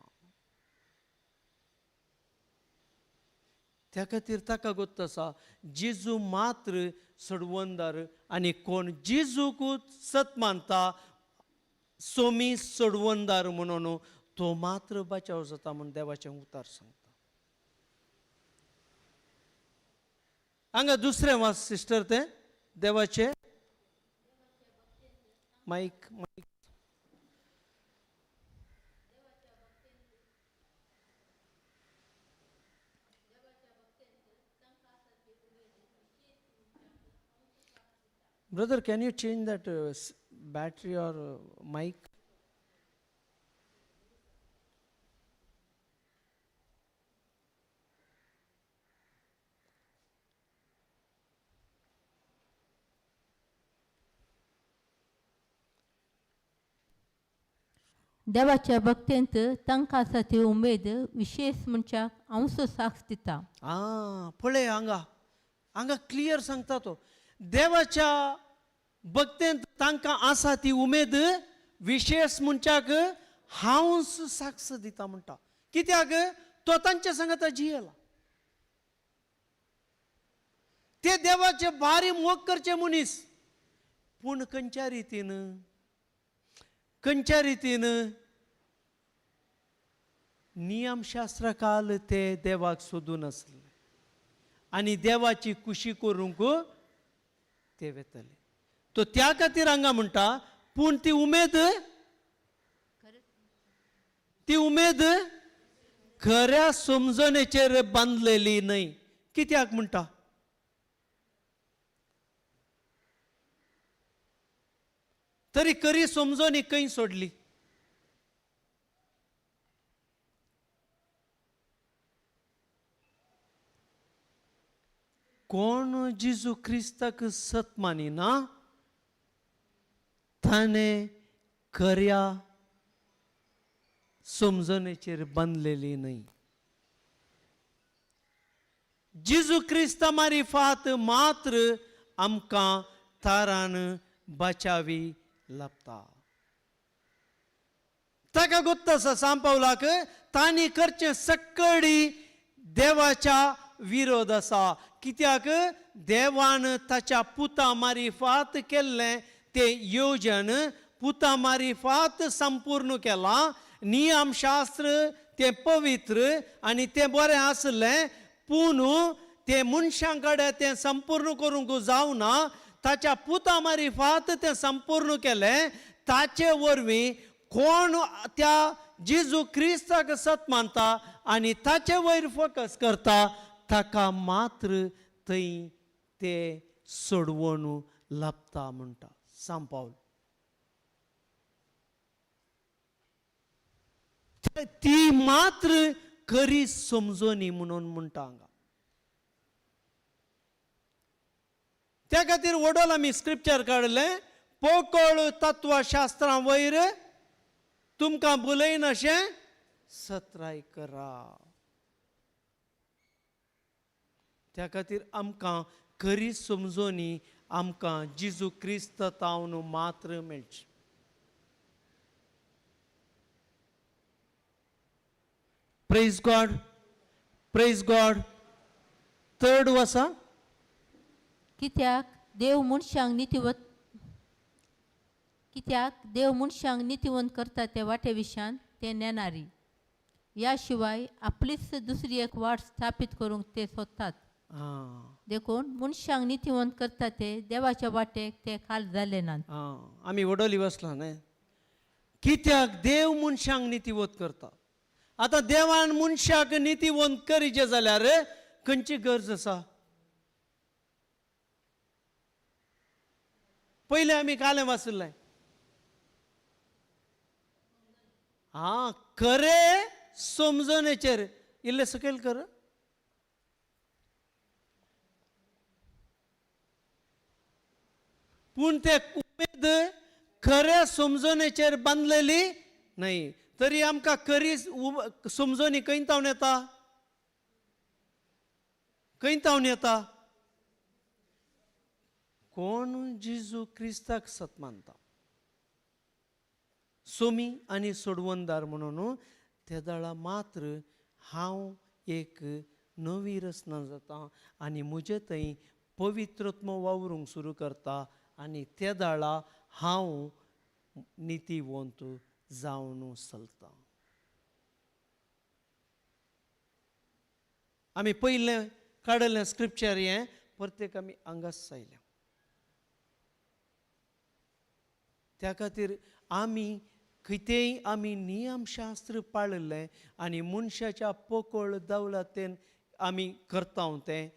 त्या खातीर ताका गोत्त आसा जेजू मात्र सोडवणदार आनी कोण जेजूकूच सत मानता सोमी सोडवणदार म्हणून तो मात्र बचाव जाता म्हूण देवाचें उतार सांगता. हांगा दुसरें वाच सिस्टर, तें देवाचें mic mic. Brother, can you change that battery or mic? देवाच्या भक्तेंत तांकां आसा ती उमेद विशेश मनशाक हांवसो साक्ष दिता. आं, पळय हांगा हांगा क्लियर सांगता तो, देवाच्या भक्तेंत तांकां आसा ती उमेद विशेश मनशाक हांव साक्ष दिता म्हणटा. कित्याक तो तांच्या सांगाता जियेला. ते देवाचे भारी मोग करचे मनीस, पूण खंयच्या रितीन खंयच्या रितीन नियमशास्त्र काल ते देवाक सोदून आसले आनी देवाची कुशी करूंक ते वेतले. तो त्या खातीर हांगा म्हणटा, पूण ती उमेद, ती उमेद खऱ्या समजणेचेर बांदलेली न्हय. कित्याक म्हणटा? तरी खरी समजणी खंय सोडली? कोण जेजू क्रिस्ताक सत मानिना ताणें खऱ्या समजणेचेर बांदलेली न्हय. जेजू क्रिस्ता मारिफात मात्र आमकां तारान बचावी लाभता. ताका गोत्त आसा सांग पावलाक तांणी करचें सक्कडी देवाच्या विरोध आसा. कित्याक देवान ताच्या पुता मारिफात केल्लें तें योजन पुता मारिफात संपूर्ण केलां. नियमशास्त्र तें पवित्र आनी तें बरें आसलें, पूण तें मनशां कडेन तें संपूर्ण करूंक जावना. ताच्या पुता मारिफात तें संपूर्ण केलें. ताचे वरवीं कोण त्या जेजू क्रिस्ताक सत मानता आनी ताचे वयर फोकस करता ताका मात्र थंय ते सोडवण लाभता म्हणटा सांग पावल. ती मात्र खरी समजणी म्हणून म्हणटा हांगा. त्या खातीर वडोल आमी स्क्रिप्चर काडलें, पोकळ तत्वशास्त्रां वयर तुमकां बुलयनाशें सत्राय करा. त्या खातीर आमकां खरी समजणी आमकां जेजू क्रिस्त तावन मात्र मेळची. Praise God, praise God. Third आसा, कित्याक देव मनशांक नितीवत कित्याक देव मनशांक नितीवंत करता ते वाटे विशयान ते नेणारी. ह्या शिवाय आपलीच दुसरी एक वाट स्थापीत करूंक ते सोदतात. देखून मनशांक नितीवंत करता ते देवाच्या वाटेक ते खाल जाले नात. आमी वडोली बसला न्हय. कित्याक देव मनशांक नितीवंत करता. आतां देवान मनशाक नितीवंत करीचे जाल्यार खंयची गरज आसा? पयलें आमी कालें वाचिल्लें, आं खरें समजणेचेर इल्लें सकयल कर. पूण ते उमेद खऱ्या समजणेचेर बांदलेली न्हय. तरी आमकां खरी समजणी खंय तावन येता? खंय तावन येता? कोण जेजू क्रिस्ताक सत मानता सोमी आनी सोडवणदार म्हणून तेदळा मात्र हांव एक नवी रचना जाता आनी म्हजे थंय पवित्रत्म वावरूंक सुरू करता आनी तेदळा हांव नितीवंत जावन चलता. आमी पयलें काडलें स्क्रिप्चर हें प्रत्येक आमी हांगाच आयल्या. त्या खातीर आमी कितेंय आमी नियमशास्त्र पाळिल्लें आनी मनशाच्या पोकळ दवलतेन आमी करता तें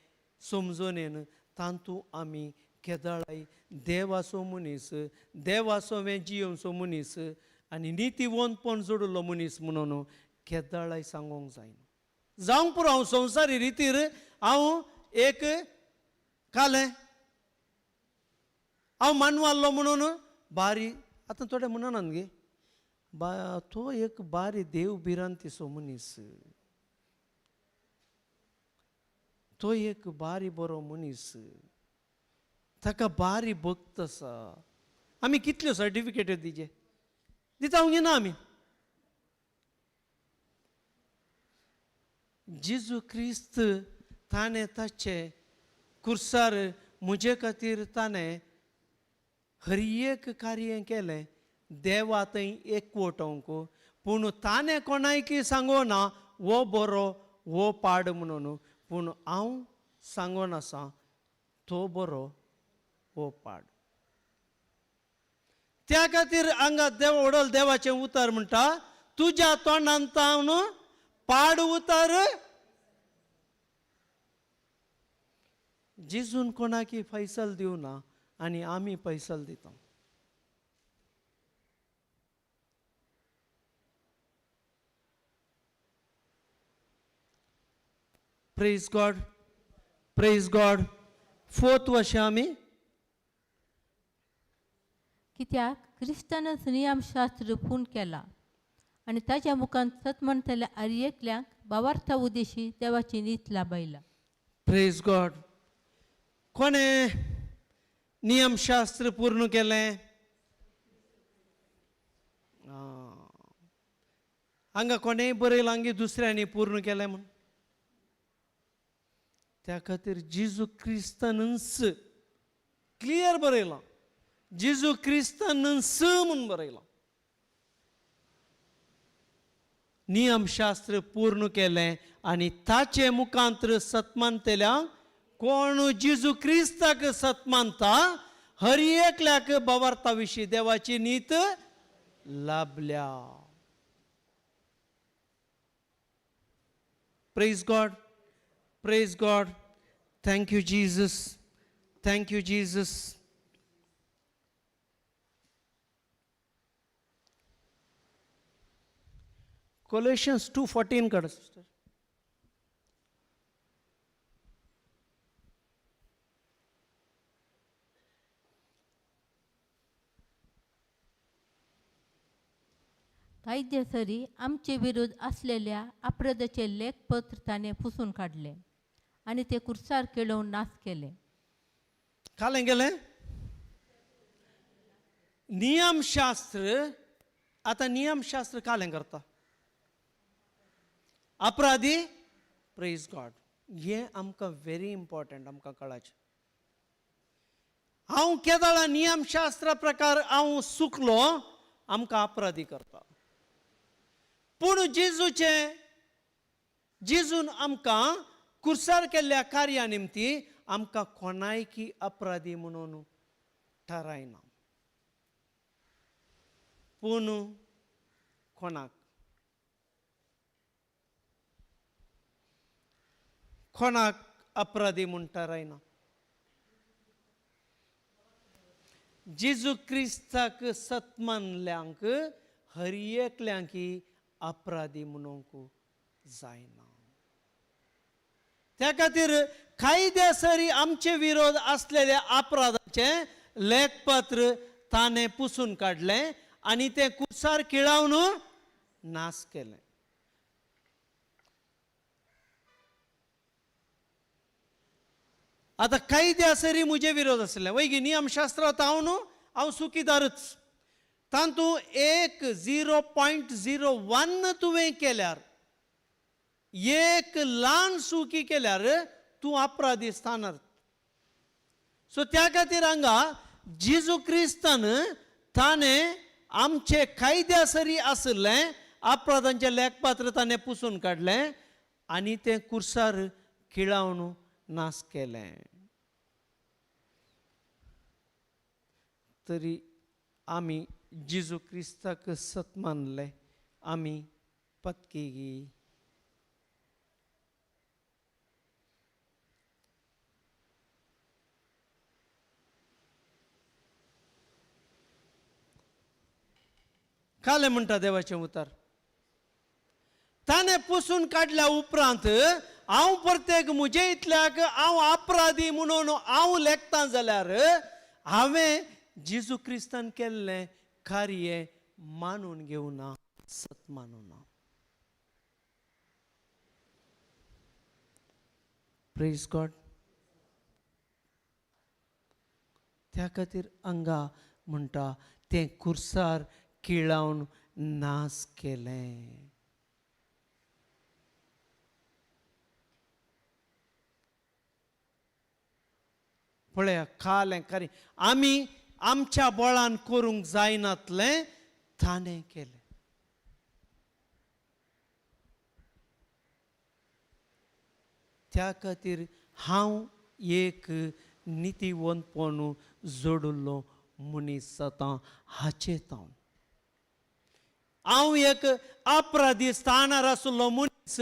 समजणेन तातूंत आमी केदळाय देवाचो मनीस, देवाचो वें जियोवचो मनीस आनी नितीवंतपण जोडिल्लो मनीस म्हणून केदळाय सांगूंक जायना. जावंक पुरो हांव संवसारी रितीर हांव एक कालें हांव मानवाल्लो म्हणून बारी आतां थोडे म्हणनात गे बा तो एक बारी देव भिरांतीचो मनीस, तो एक बारी बरो मनीस, ताका बारी भक्त आसा. आमी कितल्यो सर्टिफिकेट दिजे दिता हांव घेना आमी. जेजू क्रिस्त ताणें ताचे कुर्सार म्हजे खातीर ताणें हर एक कार्य केलें देवा थंय एकवटोवंक, पूण ताणें कोणायकी सांगोना हो बरो हो पाड म्हणून, पूण हांव सांगोन आसा तो बरो हो पाड. त्या खातीर हांगा देव व्हडल देवाचें उतर म्हणटा तुज्या तोंडान तावन पाड उतर. जेजून कोणाकी फैसल दिवना आनी आमी फैसल दिता. Praise God, praise God. Fourth वर्षा आमी कित्याक क्रिस्तानच नियमशास्त्र पूर्ण केला आनी ताच्या मुखान सत म्हणटल्या आर्येकल्यांक बावार्था उद्देशी देवाची नीत लाबायला. प्रेज गॉड. कोणें नियमशास्त्र पूर्ण केलें? हांगा कोणेंय बरयलां गी दुसऱ्यांनी पूर्ण केलें म्हूण. त्या खातीर जेजू क्रिस्तानच क्लियर बरयलां, जेजू क्रिस्तानच म्हूण बरयलां. नियमशास्त्र पूर्ण केलें आनी ताचे मुखांत्र सतमानतल्या कोण जेजू क्रिस्ताक सतमानता हर एकल्याक बावार्था विशीं देवाची नीत लाभल्या. Praise God, praise God. Thank you Jesus, thank you Jesus. Colossians 2:14 काड सिस्टर. कायद्या सरी आमचे विरुद्ध आसलेल्या अपराधाचे लेखपत्र ताणें पुसून काडले आनी ते कुर्सार केळोवन नाश केले. कालें गेलें नियमशास्त्र. आतां नियमशास्त्र कालें करता अपराधी. प्रेज गॉड. हें आमकां व्हेरी इम्पॉर्टंट आमकां कळाचें. हांव केदळा नियमशास्त्रा प्रकार हांव चुकलो आमकां अपराधी करता, पूण जेजूचें जेजून आमकां कुर्सार केल्ल्या कार्या निमती आमकां कोणायकी अपराधी म्हणून थारायना. पूण कोणाक कोणाक अपराधी म्हूण थारायना? जेजू क्रिस्ताक सतमानल्यांक हर एकल्यांकी अपराधी म्हणूंक जायना. त्या खातीर कायद्या सरी आमचे विरोध आसलेल्या अपराधाचें लेखपत्र ताणें पुसून काडलें आनी तें कुसार खिळावन नाश केलें. आतां कायद्या सरी म्हजे विरोध आसले वैगी नियमशास्त्रांत हांव न्हू हांव सुखीदारच तातूंत एक 0.01 तुवें केल्यार एक ल्हान सुकी केल्यार तूं अपराधी स्थानार. सो त्या खातीर हांगा जेजू क्रिस्तान ताणें आमचे कायद्या सरी आशिल्लें अपराधांचें लेखपात्र ताणें पुसून काडलें आनी तें कुर्सार खिळावन नाश केलें. तरी आमी जेजू क्रिस्ताक सत मानले आमी पत्की. कालें म्हणटा देवाचें उतर ताणें पुसून काडल्या उपरांत हांव प्रत्येक म्हजे इतल्याक हांव अपराधी म्हणून हांव लेखता जाल्यार हांवें जेजू क्रिस्तान केल्लें कार्य मानून घेवना सत मानूना. Praise God. त्या खातीर हांगा म्हणटा तें कुर्सार किळावन नाश केलें. पळया खालें कार्य आमी आमच्या बळान करूंक जायनातलें ताणें केलें. त्या खातीर हांव एक नितीवंतपण जोडिल्लो मनीस जाता हाचें हांव हांव एक अपराधी स्थानार आशिल्लो मनीस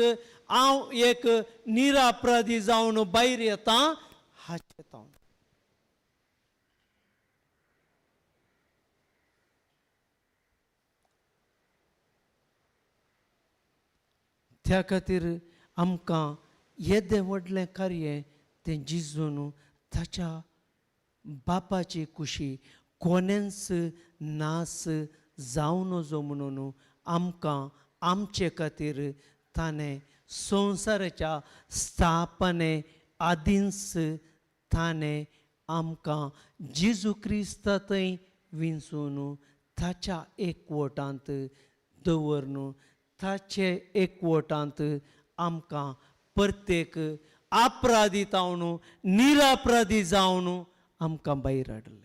हांव एक निरापराधी जावन भायर येता हाचें हांव. त्या खातीर आमकां येदें व्हडलें कार्य तें जिजून ताच्या बापाची कुशी कोणेंच नास जावं नजो म्हणून आमकां आमचे खातीर ताणें संवसाराच्या स्थापने आदींच ताणें आमकां जेजू क्रिस्ता थंय विंचून ताच्या एकवटांत दवरून ताचे एकवटांत आमकां प्रत्येक अपराधी जावन निरापराधी जावन आमकां भायर हाडलें.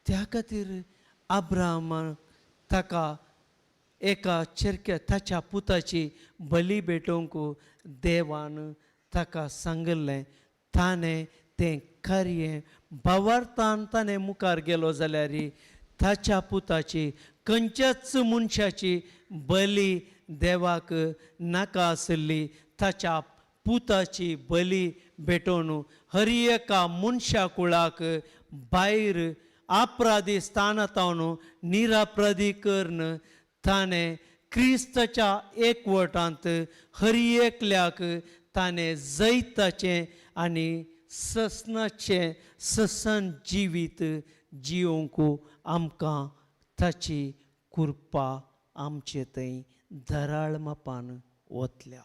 त्या खातीर अब्राहमान ताका एका चेरक्या ताच्या पुताची बली भेटोवंक देवान ताका सांगिल्लें. ताणें तें कार्य भावार्थान ताणें मुखार गेलो जाल्यार ताच्या पुताची खंयच्याच मनशाची बली देवाक नाका आशिल्ली ताच्या पुताची बली भेटोवन हर एका मनशा कुळाक भायर अपराधी स्थानांत निरापराधी करून ताणें क्रिस्ताच्या एकवटांत हर एकल्याक ताणें जैताचें आनी ससनाचें ससन जिवीत जियोवंक आमकां ताची कृपा आमचे थंय धराळ मापान वतल्या.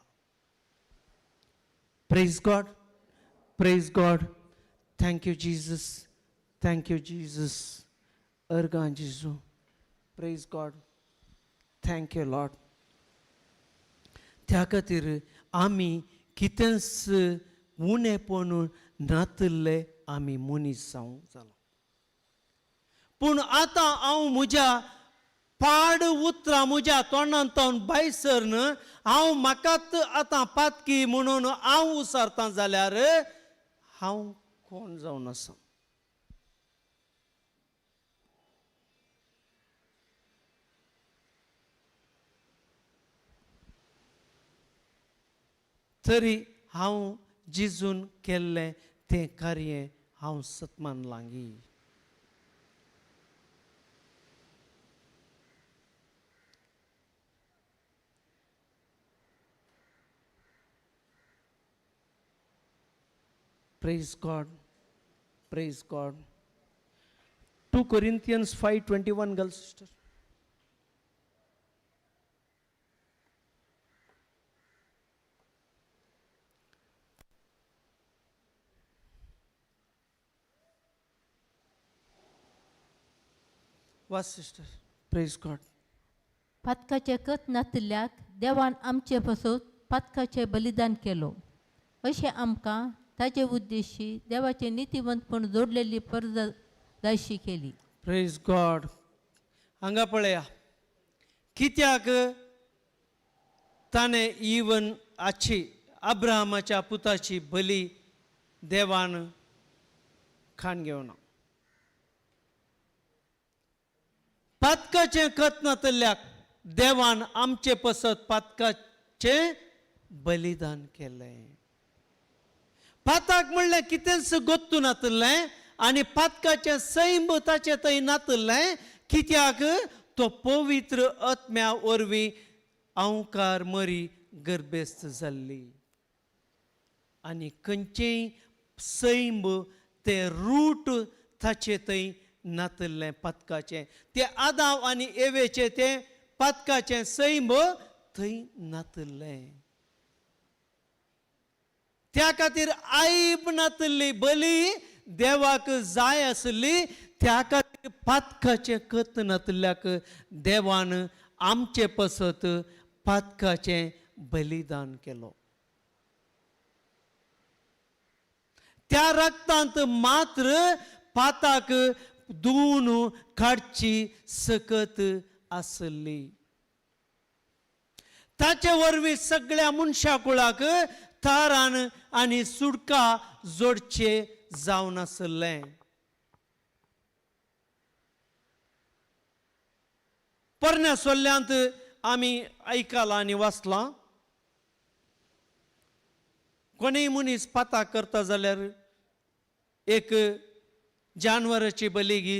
Praise God. Praise God. Thank you Jesus. Thank you Jesus. अर्गां जेजू. Praise God. Thank you Lord. त्या खातीर आमी कितेंच उणेपण नातिल्ले आमी मनीस जावंक जालो. पूण आतां हांव म्हज्या पाड उतरां म्हज्या तोंडांत भायर सरन हांव म्हाकाच आतां पातकी म्हणून हांव उसारतां जाल्यार हांव कोण जावन आसा. तरी हांव जिजून केल्लें तें कार्य हांव सतमान लागीं. Praise God, praise God. 2 Corinthians 5:21 girl sister. वाच सिस्टर. Praise God. पातकाचे कत नातिल्ल्याक देवान आमचे पासत पातकाचें बलिदान केलो अशें आमकां ताचे उद्देशी देवाचें नितीवंतपण जोडलेली परजा जायशी केली. प्रेज गॉड. हांगा पळया कित्याक ताणें इवन आची अब्राहमाच्या पुताची बली देवान खाण घेवना. पातकाचें खत नातल्याक देवान आमचे पसत पातकाचें बलिदान केलें. पाताक म्हणलें कितेंच गोत्तू नातलें आनी पातकाचें सैम ताचें थंय नातलें, कित्याक तो पवित्र आत्म्या वरवीं अंवकार मरी गर्भेस्त जाल्ली आनी खंयचेंय सैम तें रूट ताचे थंय नातलें पातकाचें. तें आदाव आनी एवेचें तें पातकाचें सैम थंय नातलें. त्या खातीर आयब नातली बली देवाक जाय आसली. त्या खातीर पातकाचें कत नातल्याक देवान आमचे पसत पातकाचें बलिदान केलो. त्या रक्तांत मात्र पाताक धुवन काडची सकत आसली. ताचे वरवीं सगळ्या मनशा कुळाक तारान आनी सुडका जोडचे जावन आसलें. पोरण्या सोल्ल्यांत आमी आयकलां आनी वाचलां, कोणीय मनीस पाताक करता जाल्यार एक जानवराची बली घे,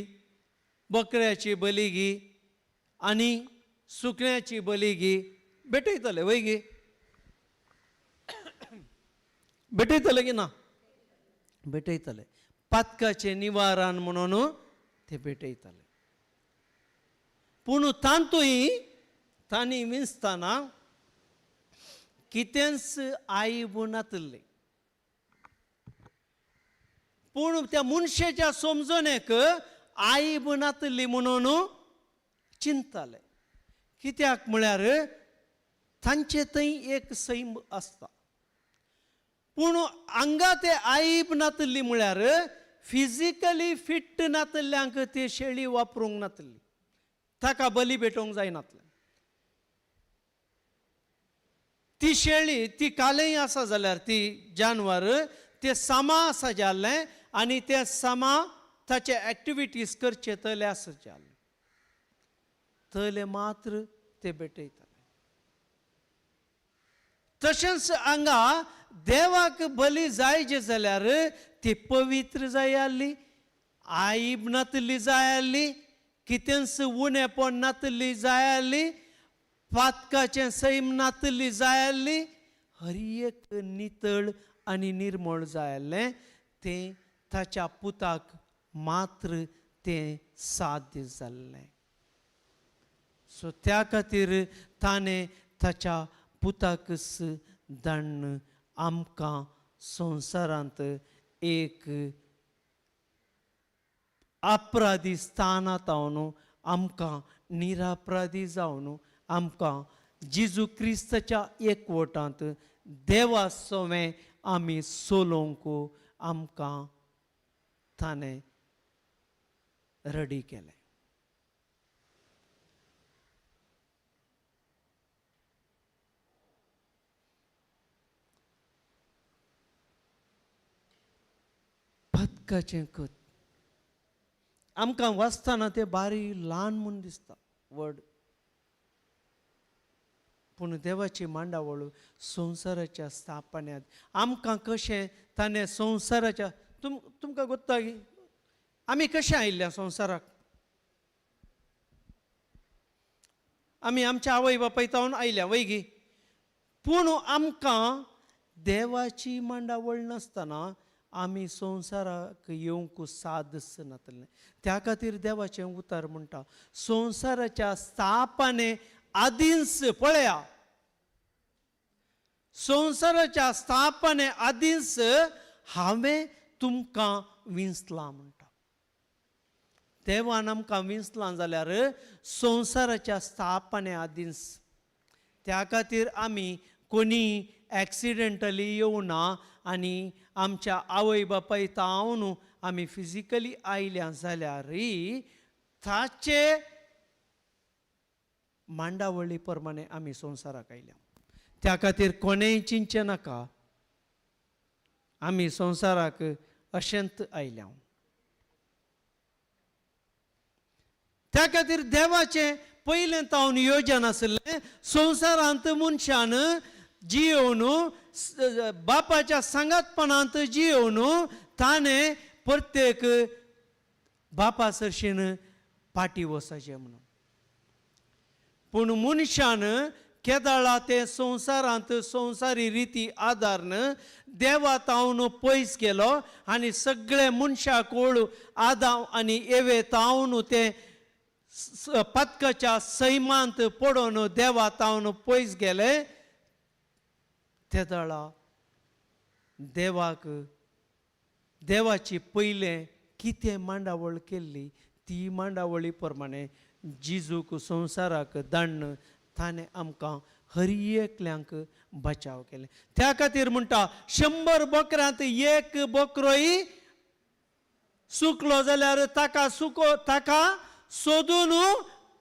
बकऱ्याची बली घे आनी सुकण्याची बली घे, भेटयतले वय गे, भेटयतले की ना? भेटयतले. पातकाचें निवारण म्हणून ते भेटयतले. पूण तांतूय तांणी विंचतना कितेंच आयब नातलें. पूण त्या मनशेच्या समजणेक आयब नातली म्हणून चिंतताले. कित्याक म्हळ्यार तांचे थंय एक सैम आसता. पूण हांगा ते आयब नातली म्हळ्यार फिजिकली फिट नातल्यांक ती शेळी वापरूंक नातली, ताका बली भेटोवंक जायनातलें. ती शेळी ती कालेय आसा जाल्यार ती जानवर ते सामा आसा जालें आनी ते सामा ताचे एक्टिविटीज करचे तले आसा जालें, तले मात्र ते भेटयताले. तशेंच हांगा देवाक बली जाय जे जाल्यार ती पवित्र जाय आसली, आयब नातली जाय आसली, कितेंच उणेपण नातली जाय आसली, पातकाचें सैम नातली जाय आसली, हर एक नितळ आनी निर्मळ जाय आसलें. तें ताच्या पुताक मात्र तें साध्य जाल्लें. सो त्या खातीर ताणें ताच्या पुताकच दण्ण आमकां संवसारांत एक अपराधी स्थानांत जावन आमकां निरापराधी जावन आमकां जेजू क्रिस्ताच्या एकवटांत देवा सवें आमी सोलोवंक आमकां ताणें रडी केलें. पातकाचें कत आमकां वाचतना तें बारी ल्हान म्हूण दिसता व्हड, पूण देवाची मांडावळ संवसाराच्या स्थापन्यांत आमकां कशें ताणें संवसाराच्या तुमकां गोत्ता की आमी कशें आयिल्ल्या संवसाराक? आमी आमच्या आवय बापाय तावन आयल्या वय गी, पूण आमकां देवाची मांडावळ नासतना आमी संवसाराक येवंक सादच नातलें. त्या खातीर देवाचें उतर म्हणटा संवसाराच्या स्थापने आदींच, पळया, संवसाराच्या स्थापने आदींच हांवें तुमकां विंचलां म्हणटा. देवान आमकां विंचलां जाल्यार संवसाराच्या स्थापने आदींच. त्या खातीर आमी कोणी एक्सिडेंटली येवना आनी आमच्या आवय बापाय तावन आमी फिजिकली आयल्या जाल्यारय ताचे मांडावळी प्रमाणे आमी संवसाराक आयल्या. त्या खातीर कोणेंय चिंतचें नाका, आमी संवसाराक अशेंच आयल्या. त्या खातीर देवाचें पयलें तावन योजन आशिल्लें संवसारांत मनशान जियोवन बापाच्या सांगातपणांत जियोवन ताणें प्रत्येक बापा सरशीन पाटी वचचें म्हणून. पूण मनशान केदाळा ते संवसारांत संवसारी रिती आदारन देवा तावन पयस केलो आनी सगळे मनशाक ओळ आदाव आनी एवे तावन ते पतकाच्या सैमांत पडोवन देवा तावन पयस गेले. तेदळा देवाक देवाची पयलें कितें मांडावळ केल्ली ती मांडावळी प्रमाणे जिजूक संवसाराक दाण्ण ताणें आमकां हर एकल्यांक बचाव केलें. त्या खातीर म्हणटा 100 बोकऱ्यांत एक बोकरोय सुकलो जाल्यार ताका सुको ताका सोदून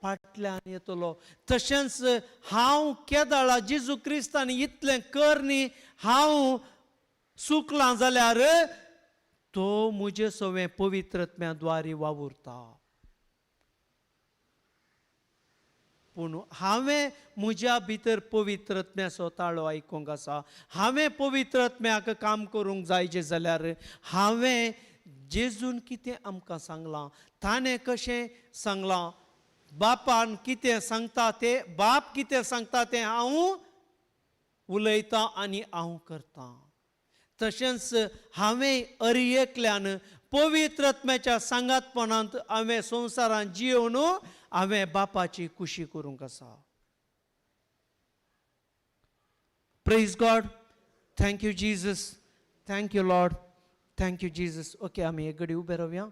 फाटल्यान येतलो. तशेंच हांव केदाळा जेजू क्रिस्तान इतलें कर न्ही हांव सुकलां जाल्यार तो म्हजे सवें पवित्रत्म्या द्वारी वावुरता. पूण हांवें म्हज्या भितर पवित्रत्म्याचो ताळो आयकूंक आसा. हांवें पवित्रत्म्याक काम करूंक जायचें जाल्यार हांवें जेजून कितें आमकां सांगलां, ताणें कशें सांगलां, बापान कितें सांगता तें, बाप कितें सांगता तें हांव उलयतां आनी हांव करतां. तशेंच हांवें अरयेकल्यान पवित्रत्म्याच्या सांगातपणांत हांवें संवसारांत जियोवन हांवें बापाची खुशी करूंक आसा. Praise God. Thank you Jesus. Thank you Lord. Thank you Jesus. Okay, आमी एक घडी उबे रावया.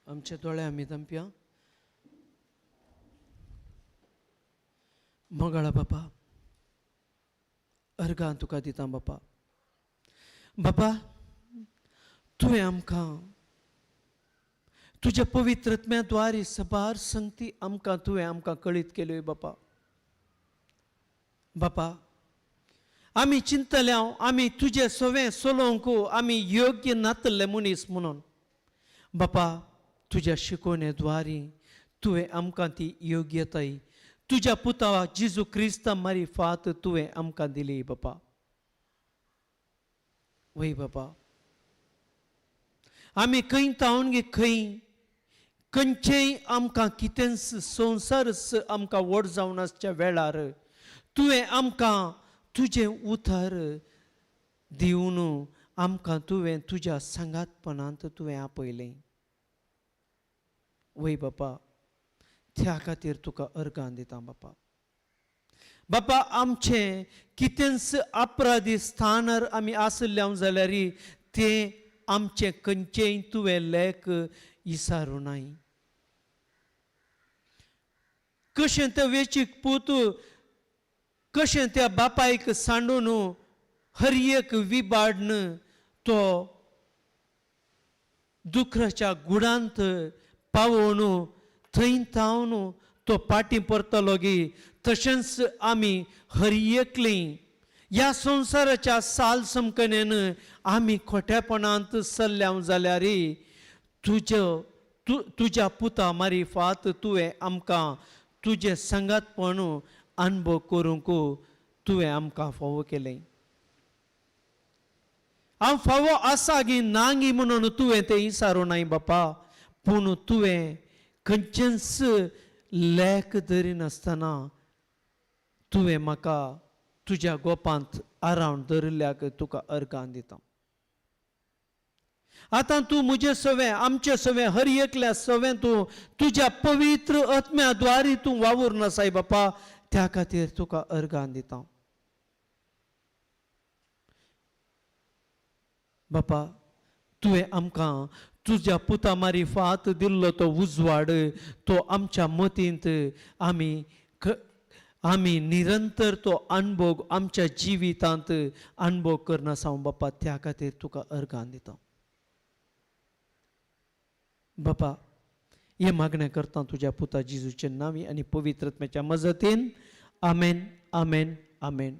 आमचे दोळे आमी दमप्या. मोगाळा बापा, अर्गां तुका दिता बापा. बापा, तुवें आमकां तुज्या पवित्रत्म्या द्वारी सबार संगती आमकां तुवें आमकां कळीत केल्यो बापा. बापा, आमी चिंतले आमी तुजे सवें चलोवंक आमी योग्य नातले मनीस म्हणून. बापा, तुज्या शिकोवणे द्वारी तुवें आमकां ती योग्यताय तुज्या पुता जेजू क्रिस्ता मारिफात तुवें आमकां दिली बापा. वय बापा, आमी खंय तावन गे खंय खंयचेय आमकां कितेंच संवसारच आमकां व्हड जावन आसच्या वेळार तुवें आमकां तुजें उतर दिवन आमकां तुवें तुज्या सांगातपणांत तुवें आपयलें. वय बापा, त्या खातीर तुका अर्गां दिता बापा. बापा, आमचें कितेंच अपराधी स्थानार आमी आसले जाल्यार तें आमचें खंयचेंय तुवें लेख इसारूं नाय. कशें तें वेचीक पूत कशें त्या बापायक सांडून हर एक विबाडन तो दुखराच्या गुडांत पावोवन थंय तावन तो पाटी परतलो गी, तशेंच आमी हर एकली ह्या संवसाराच्या साल समकणेन आमी खोटेपणांत सल्ल्या जाल्यार तुज्यो तुज्या पुता मारिफात तुवें आमकां तुजें सांगातपण अनुभव करूंक तुवें आमकां फावो केलें. हांव फावो आसा गी ना गी म्हणून तुवें तें इसारूं नाय बापा, पूण तुवें खंयचेंच लेख धरिनासतना तुवें म्हाका तुज्या गोपांत आरावन धरिल्ल्याक तुका अर्गां दिता. आतां तूं म्हजे सवें, आमचे सवें, हर एकल्या सवें तूं तुज्या पवित्र आत्म्या द्वारी तूं वावुरना साई बापा, त्या खातीर तुका अर्गां दिता. बापा, तुवें आमकां तुज्या पुता मारिफात दिल्लो तो उजवाड तो आमच्या मतींत आमी निरंतर तो अणभोग आमच्या जिवितांत अणभोग करना सावन बापा, त्या खातीर तुका अर्गां दिता. बापा, हें मागणें करता तुज्या पुता जेजूचे नांवी आनी पवित्र आत्म्याच्या मजतीन. आमेन, आमेन, आमेन.